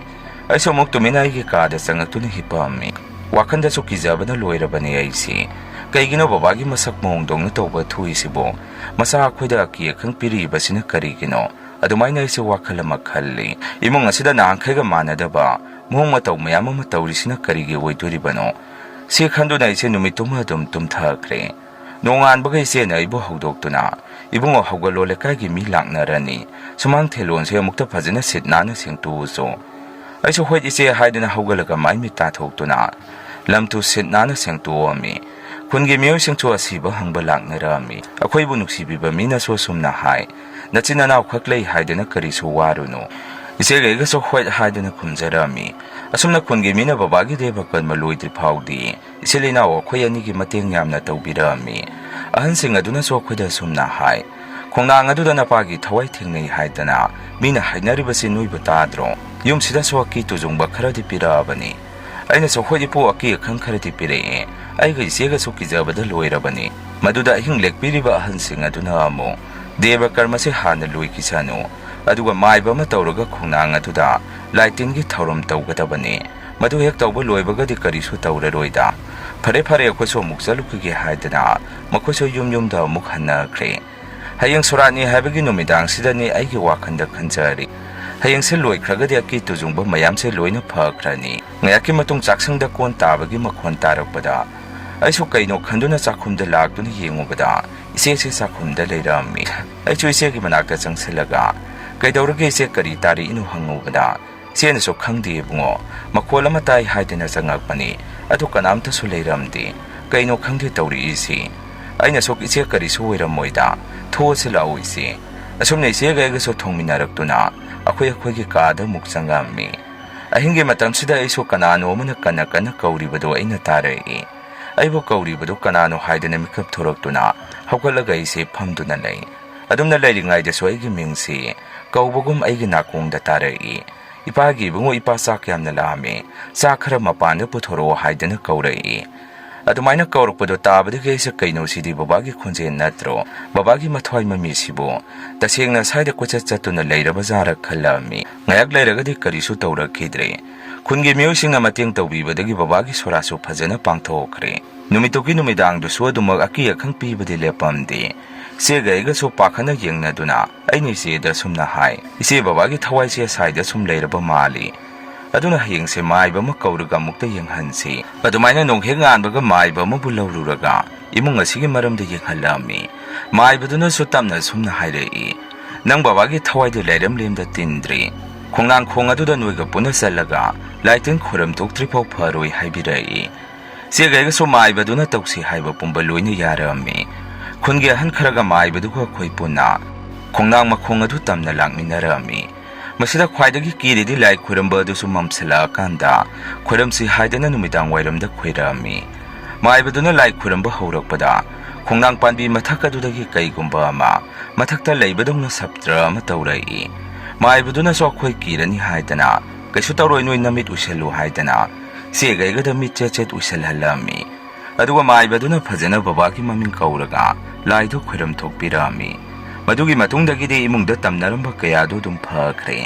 ꯑꯩꯁꯨ ꯑꯃꯨꯛ ꯇꯨꯃꯤꯟꯅ ꯑꯩꯒꯤ ꯀꯥꯗ ꯆꯪꯉꯛꯇꯨꯅ ꯍꯤꯞꯄꯝꯃꯤ꯫ ꯋꯥꯈꯜꯗꯁꯨ ꯀꯤꯖꯕꯅ ꯂꯣꯏꯔꯕꯅꯤ ꯑꯩꯁꯤ꯫ ꯀꯩꯒꯤꯅꯣ ꯕꯕꯥꯒꯤ ꯃꯁꯛ ꯃꯑꯣꯡꯗꯧꯅ ꯇꯧꯕ ꯊꯣꯛꯏꯁꯤꯕꯣ? ꯃꯆꯥ ꯑꯩꯈꯣꯏꯗ ꯑꯀꯤ ꯑꯈꯪ ꯄꯤꯔꯤꯕꯁꯤꯅ ꯀꯔꯤꯒꯤꯅꯣ? ꯑꯗꯨꯃꯥꯏꯅ ꯑꯩꯁꯦ ꯋꯥꯈꯜ ꯑꯃ ꯈꯜꯂꯤ꯫ ꯏꯃꯨꯡ ꯑꯁꯤꯗ ꯅꯍꯥꯟꯈꯩꯒ ꯃꯥꯟꯅꯗꯕ ꯃꯑꯣꯡ ꯃꯇꯧ ꯃꯌꯥꯝ ꯑꯃ ꯇꯧꯔꯤꯁꯤꯅ ꯀꯔꯤꯒꯤ ꯑꯣꯏꯗꯣꯔꯤꯕꯅꯣ? ꯁꯤ ꯈꯟꯗꯨꯅ ꯑꯩꯁꯦ ꯅꯨꯃꯤꯠꯇꯨꯃ ꯑꯗꯨꯝ ꯇꯨꯝꯊꯈ꯭ꯔꯦ꯫ ꯅꯣꯡꯉꯥꯟꯕꯒ ꯏꯆꯦꯅ ꯑꯩꯕꯨ ꯍꯧꯗꯣꯛꯇꯨꯅ, "ꯏꯕꯨꯡꯉꯣ, ꯍꯧꯒꯠꯂꯣ, ꯂꯩꯀꯥꯏꯒꯤ ꯃꯤ ꯂꯥꯛꯅꯔꯅꯤ꯫ ꯁꯨꯃꯥꯡ ꯊꯦꯂꯣꯟꯁꯦ ꯑꯃꯨꯛꯇ ꯐꯖꯅ ꯁꯤꯠ ꯅꯥꯟꯅ ꯁꯦꯡꯇꯣꯛꯎꯆꯣ"꯫ ꯑꯩꯁꯨ "ꯍꯣꯏ ꯏꯆꯦ" ꯍꯥꯏꯗꯨꯅ ꯍꯧꯒꯠꯂꯒ ꯃꯥꯏ ꯃꯤꯠ ꯇꯥꯊꯣꯛꯇꯨꯅ ꯂꯝꯇꯨ ꯁꯤꯠ ꯅꯥꯟꯅ ꯁꯦꯡꯇꯣꯛꯑꯝꯃꯤ꯫ ꯈꯨꯟꯒꯤ ꯃꯤꯑꯣꯏꯁꯤꯡꯁꯨ ꯑꯁꯤꯕ ꯍꯪꯕ ꯂꯥꯛꯅꯔꯛꯑꯝꯃꯤ꯫ ꯑꯩꯈꯣꯏꯕꯨ ꯅꯨꯡꯁꯤꯕꯤꯕ ꯃꯤꯅꯁꯨ ꯑꯁꯨꯝꯅ ꯍꯥꯏ, "ꯅꯆꯤꯟ ꯅꯅꯥꯎꯈꯛ ꯂꯩ ꯍꯥꯏꯗꯨꯅ ꯀꯔꯤꯁꯨ ꯋꯥꯔꯨꯅꯨ꯫ ꯏꯆꯦꯒ ꯑꯩꯒꯁꯨ ꯍꯣꯏ ꯍꯥꯏꯗꯨꯅ ꯈꯨꯝꯖꯔꯛꯑꯝꯃꯤ꯫ ꯑꯁꯨꯝꯅ ꯈꯨꯟꯒꯤ ꯃꯤꯅ ꯕꯕꯥꯒꯤ ꯗꯦꯕ ꯀꯔꯃ ꯂꯣꯏꯗ꯭ꯔꯤ ꯐꯥꯎꯗꯤ ꯏꯆꯤꯜ ꯏꯅꯥꯎ ꯑꯩꯈꯣꯏ ꯑꯅꯤꯒꯤ ꯃꯇꯦꯡ ꯌꯥꯝꯅ ꯇꯧꯕꯤꯔꯛꯑꯝꯃꯤ꯫ ꯑꯍꯟꯁꯤꯡ ꯑꯗꯨꯅꯁꯨ ꯑꯩꯈꯣꯏꯗ ꯑꯁꯨꯝꯅ ꯍꯥꯏ, "ꯈꯣꯡꯅꯥꯡ ꯑꯗꯨꯗ ꯅꯄꯥꯒꯤ ꯊꯋꯥꯏ ꯊꯦꯡꯅꯩ ꯍꯥꯏꯗꯅ ꯃꯤꯅ ꯍꯥꯏꯅꯔꯤꯕꯁꯤ ꯅꯣꯏꯕꯨ ꯇꯥꯗ꯭ꯔꯣ? ꯌꯨꯝꯁꯤꯗꯁꯨ ꯑꯀꯤ ꯇꯨꯖꯨꯡꯕ ꯈꯔꯗꯤ ꯄꯤꯔꯛꯑꯕꯅꯤ꯫" ꯑꯩꯅꯁꯨ, "ꯍꯣꯏ ꯏꯄꯨ, ꯑꯀꯤ ꯑꯈꯪ ꯈꯔꯗꯤ ꯄꯤꯔꯛꯑꯦ꯫ ꯑꯩꯒ ꯏꯆꯦꯒꯁꯨ ꯀꯤꯖꯕꯗ ꯂꯣꯏꯔꯕꯅꯤ꯫" ꯃꯗꯨꯗ ꯑꯍꯤꯡ ꯂꯦꯛꯄꯤꯔꯤꯕ ꯑꯍꯟꯁꯤꯡ ꯑꯗꯨꯅ ꯑꯃꯨꯛ, "ꯗꯦꯕ ꯀꯔꯃꯁꯦ ꯍꯥꯟꯅ ꯂꯣꯏꯈꯤꯁꯅꯨ, ꯑꯗꯨꯒ ꯃꯥꯏꯕ ꯑꯃ ꯇꯧꯔꯒ ꯈꯣꯡꯅꯥꯡ ꯑꯗꯨꯗ ꯂꯥꯏꯇꯤꯟꯒꯤ ꯊꯧꯔꯝ ꯇꯧꯒꯗꯕꯅꯤ꯫ ꯃꯗꯨ ꯍꯦꯛ ꯇꯧꯕ ꯂꯣꯏꯕꯒꯗꯤ ꯀꯔꯤꯁꯨ ꯇꯧꯔꯔꯣꯏꯗ꯫ ꯐꯔꯦ, ꯐꯔꯦ, ꯑꯩꯈꯣꯏꯁꯨ ꯑꯃꯨꯛ ꯆꯠꯂꯨꯈꯤꯒꯦ" ꯍꯥꯏꯗꯅ ꯃꯈꯣꯏꯁꯨ ꯌꯨꯝ ꯌꯨꯝꯗ ꯑꯃꯨꯛ ꯍꯟꯅꯈ꯭ꯔꯦ꯫ ꯍꯌꯦꯡ ꯁꯣꯔꯥꯠꯅꯤ ꯍꯥꯏꯕꯒꯤ ꯅꯨꯃꯤꯗꯥꯡꯁꯤꯗꯅꯤ ꯑꯩꯒꯤ ꯋꯥꯈꯜꯗ ꯈꯟꯖꯔꯤ꯫ ꯍꯌꯦꯡꯁꯦ ꯂꯣꯏꯈ꯭ꯔꯒꯗꯤ ꯑꯀꯤ ꯇꯨꯖꯨꯡꯕ ꯃꯌꯥꯝꯁꯦ ꯂꯣꯏꯅ ꯐꯈ꯭ꯔꯅꯤ꯫ ꯉꯥꯏꯍꯥꯛꯀꯤ ꯃꯇꯨꯡ ꯆꯥꯛꯁꯪꯗ ꯀꯣꯟ ꯇꯥꯕꯒꯤ ꯃꯈꯣꯟ ꯇꯥꯔꯛꯄꯗ, ꯑꯩꯁꯨ ꯀꯩꯅꯣ ꯈꯟꯗꯨꯅ ꯆꯥꯛꯈꯨꯝꯗ ꯂꯥꯛꯇꯨꯅ ꯌꯦꯡꯉꯨꯕꯗ, ꯏꯆꯦꯁꯦ ꯆꯥꯛꯈꯨꯝꯗ ꯂꯩꯔꯝꯃꯤ꯫ ꯑꯩꯁꯨ ꯏꯆꯦꯒꯤ ꯃꯅꯥꯛꯇ ꯆꯪꯁꯤꯜꯂꯒ, "ꯀꯩꯗꯧꯔꯒꯦ ꯏꯆꯦ, ꯀꯔꯤ ꯇꯥꯔꯛꯏꯅꯣ?" ꯍꯪꯉꯨꯕꯗ, ꯏꯆꯦꯅꯁꯨ, "ꯈꯪꯗꯦ ꯏꯕꯨꯡꯉꯣ, ꯃꯈꯣꯜ ꯑꯃ ꯇꯥꯏ" ꯍꯥꯏꯗꯅ ꯆꯪꯉꯛꯄꯅꯤ꯫ ꯑꯗꯨ ꯀꯅꯥꯝꯇꯁꯨ ꯂꯩꯔꯝꯗꯦ꯫ "ꯀꯩꯅꯣ ꯈꯪꯗꯦ ꯇꯧꯔꯤꯁꯤ꯫" ꯑꯩꯅꯁꯨ, "ꯏꯆꯦ, ꯀꯔꯤꯁꯨ ꯑꯣꯏꯔꯝꯃꯣꯏꯗ, ꯊꯣꯛꯑꯁꯤ ꯂꯥꯛꯑꯣ ꯏꯆꯦ꯫" ꯑꯁꯨꯝꯅ ꯏꯆꯦꯒ ꯑꯩꯒꯁꯨ ꯊꯣꯡꯃꯤꯟꯅꯔꯛꯇꯨꯅ ꯑꯩꯈꯣꯏ ꯑꯩꯈꯣꯏꯒꯤ ꯀꯥꯗ ꯑꯃꯨꯛ ꯆꯪꯉꯛꯑꯝꯃꯤ꯫ ꯑꯍꯤꯡꯒꯤ ꯃꯇꯝꯁꯤꯗ ꯑꯩꯁꯨ ꯀꯅꯥꯅꯣ ꯑꯃꯅ ꯀꯟꯅ ꯀꯟꯅ ꯀꯧꯔꯤꯕꯗꯨ ꯑꯩꯅ ꯇꯥꯔꯛꯏ꯫ ꯑꯩꯕꯨ ꯀꯧꯔꯤꯕꯗꯨ ꯀꯅꯥꯅꯣ ꯍꯥꯏꯗꯅ ꯃꯤꯀꯞ ꯊꯣꯔꯛꯇꯨꯅ ꯍꯧꯒꯠꯂꯒ ꯑꯩꯁꯦ ꯐꯝꯗꯨꯅ ꯂꯩ꯫ ꯑꯗꯨꯝꯅ ꯂꯩꯔꯤꯉꯩꯗꯁꯨ ꯑꯩꯒꯤ ꯃꯤꯡꯁꯤ ꯀꯧꯕꯒꯨꯝ ꯑꯩꯒꯤ ꯅꯥꯀꯣꯡꯗ ꯇꯥꯔꯛꯏ꯫ "ꯏꯄꯥꯒꯤ ꯏꯕꯨꯡꯉꯣ, ꯏꯄꯥ ꯆꯥꯛ ꯌꯥꯝꯅ ꯂꯥꯝꯃꯦ, ꯆꯥꯛ ꯈꯔ ꯃꯄꯥꯟꯗ ꯄꯨꯊꯣꯔꯛꯑꯣ" ꯍꯥꯏꯗꯅ ꯀꯧꯔꯛꯏ꯫ ꯑꯗꯨꯃꯥꯏꯅ ꯀꯧꯔꯛꯄꯗꯣ ꯇꯥꯕꯗꯒꯤ ꯑꯩꯁꯦ, "ꯀꯩꯅꯣ ꯁꯤꯗꯤ ꯕꯕꯥꯒꯤ ꯈꯣꯟꯖꯦꯜ ꯅꯠꯇ꯭ꯔꯣ? ꯕꯕꯥꯒꯤ ꯃꯊ꯭ꯋꯥꯏ ꯃꯃꯤꯁꯤꯕꯨ ꯇꯁꯦꯡꯅ ꯁ꯭ꯋꯥꯏꯗ ꯀꯣꯏꯆꯠ ꯆꯠꯇꯨꯅ ꯂꯩꯔꯕ ꯖꯥꯔ?" ꯈꯜꯂꯛꯑꯝꯃꯤ꯫ ꯉꯥꯏꯍꯥꯛ ꯂꯩꯔꯒꯗꯤ ꯀꯔꯤꯁꯨ ꯇꯧꯔꯛꯈꯤꯗ꯭ꯔꯦ꯫ ꯈꯨꯟꯒꯤ ꯃꯤꯑꯣꯏꯁꯤꯡꯅ ꯃꯇꯦꯡ ꯇꯧꯕꯤꯕꯗꯒꯤ ꯕꯕꯥꯒꯤ ꯁꯣꯔꯥꯠꯁꯨ ꯐꯖꯅ ꯄꯥꯡꯊꯣꯛꯈ꯭ꯔꯦ꯫ ꯅꯨꯃꯤꯠꯇꯨꯒꯤ ꯅꯨꯃꯤꯗꯥꯡꯗꯨꯁꯨ ꯑꯗꯨꯃꯛ ꯑꯀꯤ ꯑꯈꯪ ꯄꯤꯕꯗꯤ ꯂꯦꯞꯄꯝꯗꯦ꯫ ꯏꯆꯦꯒ ꯑꯩꯒꯁꯨ ꯄꯥꯈꯠꯅ ꯌꯦꯡꯅꯗꯨꯅ ꯑꯩꯅ ꯏꯆꯦꯗ ꯑꯁꯨꯝꯅ ꯍꯥꯏ, "ꯏꯆꯦ, ꯕꯕꯥꯒꯤ ꯊꯋꯥꯏꯁꯦ ꯑꯁꯥꯏꯗ ꯁꯨꯝ ꯂꯩꯔꯕ ꯃꯥꯜꯂꯤ꯫ ꯑꯗꯨꯅ ꯍꯌꯦꯡꯁꯦ ꯃꯥꯏꯕ ꯑꯃ ꯀꯧꯔꯒ ꯑꯃꯨꯛꯇ ꯌꯦꯡꯍꯟꯁꯤ꯫" ꯑꯗꯨꯃꯥꯏꯅ ꯅꯣꯡꯍꯦꯛ ꯉꯥꯟꯕꯒ ꯃꯥꯏꯕ ꯑꯃꯕꯨ ꯂꯧꯔꯨꯔꯒ ꯏꯃꯨꯡ ꯑꯁꯤꯒꯤ ꯃꯔꯝꯗ ꯌꯦꯡꯍꯜꯂꯛꯑꯝꯃꯤ꯫ ꯃꯥꯏꯕꯗꯨꯅꯁꯨ ꯇꯞꯅ ꯑꯁꯨꯝꯅ ꯍꯥꯏꯔꯛꯏ, "ꯅꯪ ꯕꯕꯥꯒꯤ ꯊꯋꯥꯏꯗꯨ ꯂꯩꯔꯝꯂꯦꯝꯗ ꯇꯤꯟꯗ꯭ꯔꯤ꯫ ꯈꯣꯡꯅꯥꯡꯈꯣꯡ ꯑꯗꯨꯗ ꯅꯣꯏꯒ ꯄꯨꯟꯅ ꯆꯠꯂꯒ ꯂꯥꯏꯇꯤꯟ ꯈꯣꯏꯔꯝ ꯊꯣꯛꯇ꯭ꯔꯤꯐꯥꯎ ꯐꯔꯣꯏ" ꯍꯥꯏꯕꯤꯔꯛꯏ꯫ ꯏꯆꯦꯒ ꯑꯩꯒꯁꯨ ꯃꯥꯏꯕꯗꯨꯅ ꯇꯧꯁꯤ ꯍꯥꯏꯕ ꯄꯨꯝꯕ ꯂꯣꯏꯅ ꯌꯥꯔꯛꯑꯝꯃꯤ꯫ ꯈꯨꯟꯒꯤ ꯑꯍꯟ ꯈꯔꯒ ꯃꯥꯏꯕꯗꯨꯒ ꯑꯩꯈꯣꯏ ꯄꯨꯟꯅ ꯈꯣꯡꯅꯥꯡ ꯃꯈꯣꯡ ꯑꯗꯨ ꯇꯝꯅ ꯂꯥꯛꯃꯤꯟꯅꯔꯛꯑꯝꯃꯤ꯫ ꯃꯁꯤꯗ ꯈ꯭ꯋꯥꯏꯗꯒꯤ ꯀꯤꯔꯤꯗꯤ ꯂꯥꯏ ꯈꯣꯏꯔꯝꯕ ꯑꯗꯨꯁꯨ ꯃꯝꯁꯤꯜꯂꯛꯑꯀꯥꯟꯗ ꯈꯣꯏꯔꯝꯁꯤ ꯍꯥꯏꯗꯅ ꯅꯨꯃꯤꯗꯥꯡ ꯋꯥꯏꯔꯝꯗ ꯈꯣꯏꯔꯝꯃꯤ꯫ ꯃꯥꯏꯕꯗꯨꯅ ꯂꯥꯏ ꯈꯣꯏꯔꯝꯕ ꯍꯧꯔꯛꯄꯗ ꯈꯣꯡꯅꯥꯡ ꯄꯥꯟꯕꯤ ꯃꯊꯛ ꯑꯗꯨꯗꯒꯤ ꯀꯩꯒꯨꯝꯕ ꯑꯃ ꯃꯊꯛꯇ ꯂꯩꯕꯗꯧꯅ ꯁꯞꯇ꯭ꯔ ꯑꯃ ꯇꯧꯔꯛꯏ꯫ ꯃꯥꯏꯕꯗꯨꯅꯁꯨ ꯑꯩꯈꯣꯏ ꯀꯤꯔꯅꯤ ꯍꯥꯏꯗꯅ, "ꯀꯩꯁꯨ ꯇꯧꯔꯣꯏ, ꯅꯣꯏ ꯅꯃꯤꯠ ꯎꯏꯁꯜꯂꯨ" ꯍꯥꯏꯗꯅ ꯆꯦꯒꯩꯒꯗ ꯃꯤꯠ ꯆꯦꯠ ꯆꯦꯠ ꯎꯏꯁꯜꯍꯜꯂꯝꯃꯤ꯫ ꯑꯗꯨꯒ ꯃꯥꯏꯕꯗꯨꯅ ꯐꯖꯅ ꯕꯕꯥꯒꯤ ꯃꯃꯤꯡ ꯀꯧꯔꯒ ꯂꯥꯏꯗꯨ ꯈꯣꯏꯔꯝ ꯊꯣꯛꯄꯤꯔꯝꯃꯤ꯫ ꯃꯗꯨꯒꯤ ꯃꯇꯨꯡꯗꯒꯤꯗꯤ ꯏꯃꯨꯡꯗ ꯇꯝꯅꯔꯝꯕ ꯀꯌꯥꯗꯨ ꯑꯗꯨꯝ ꯐꯈ꯭ꯔꯦ꯫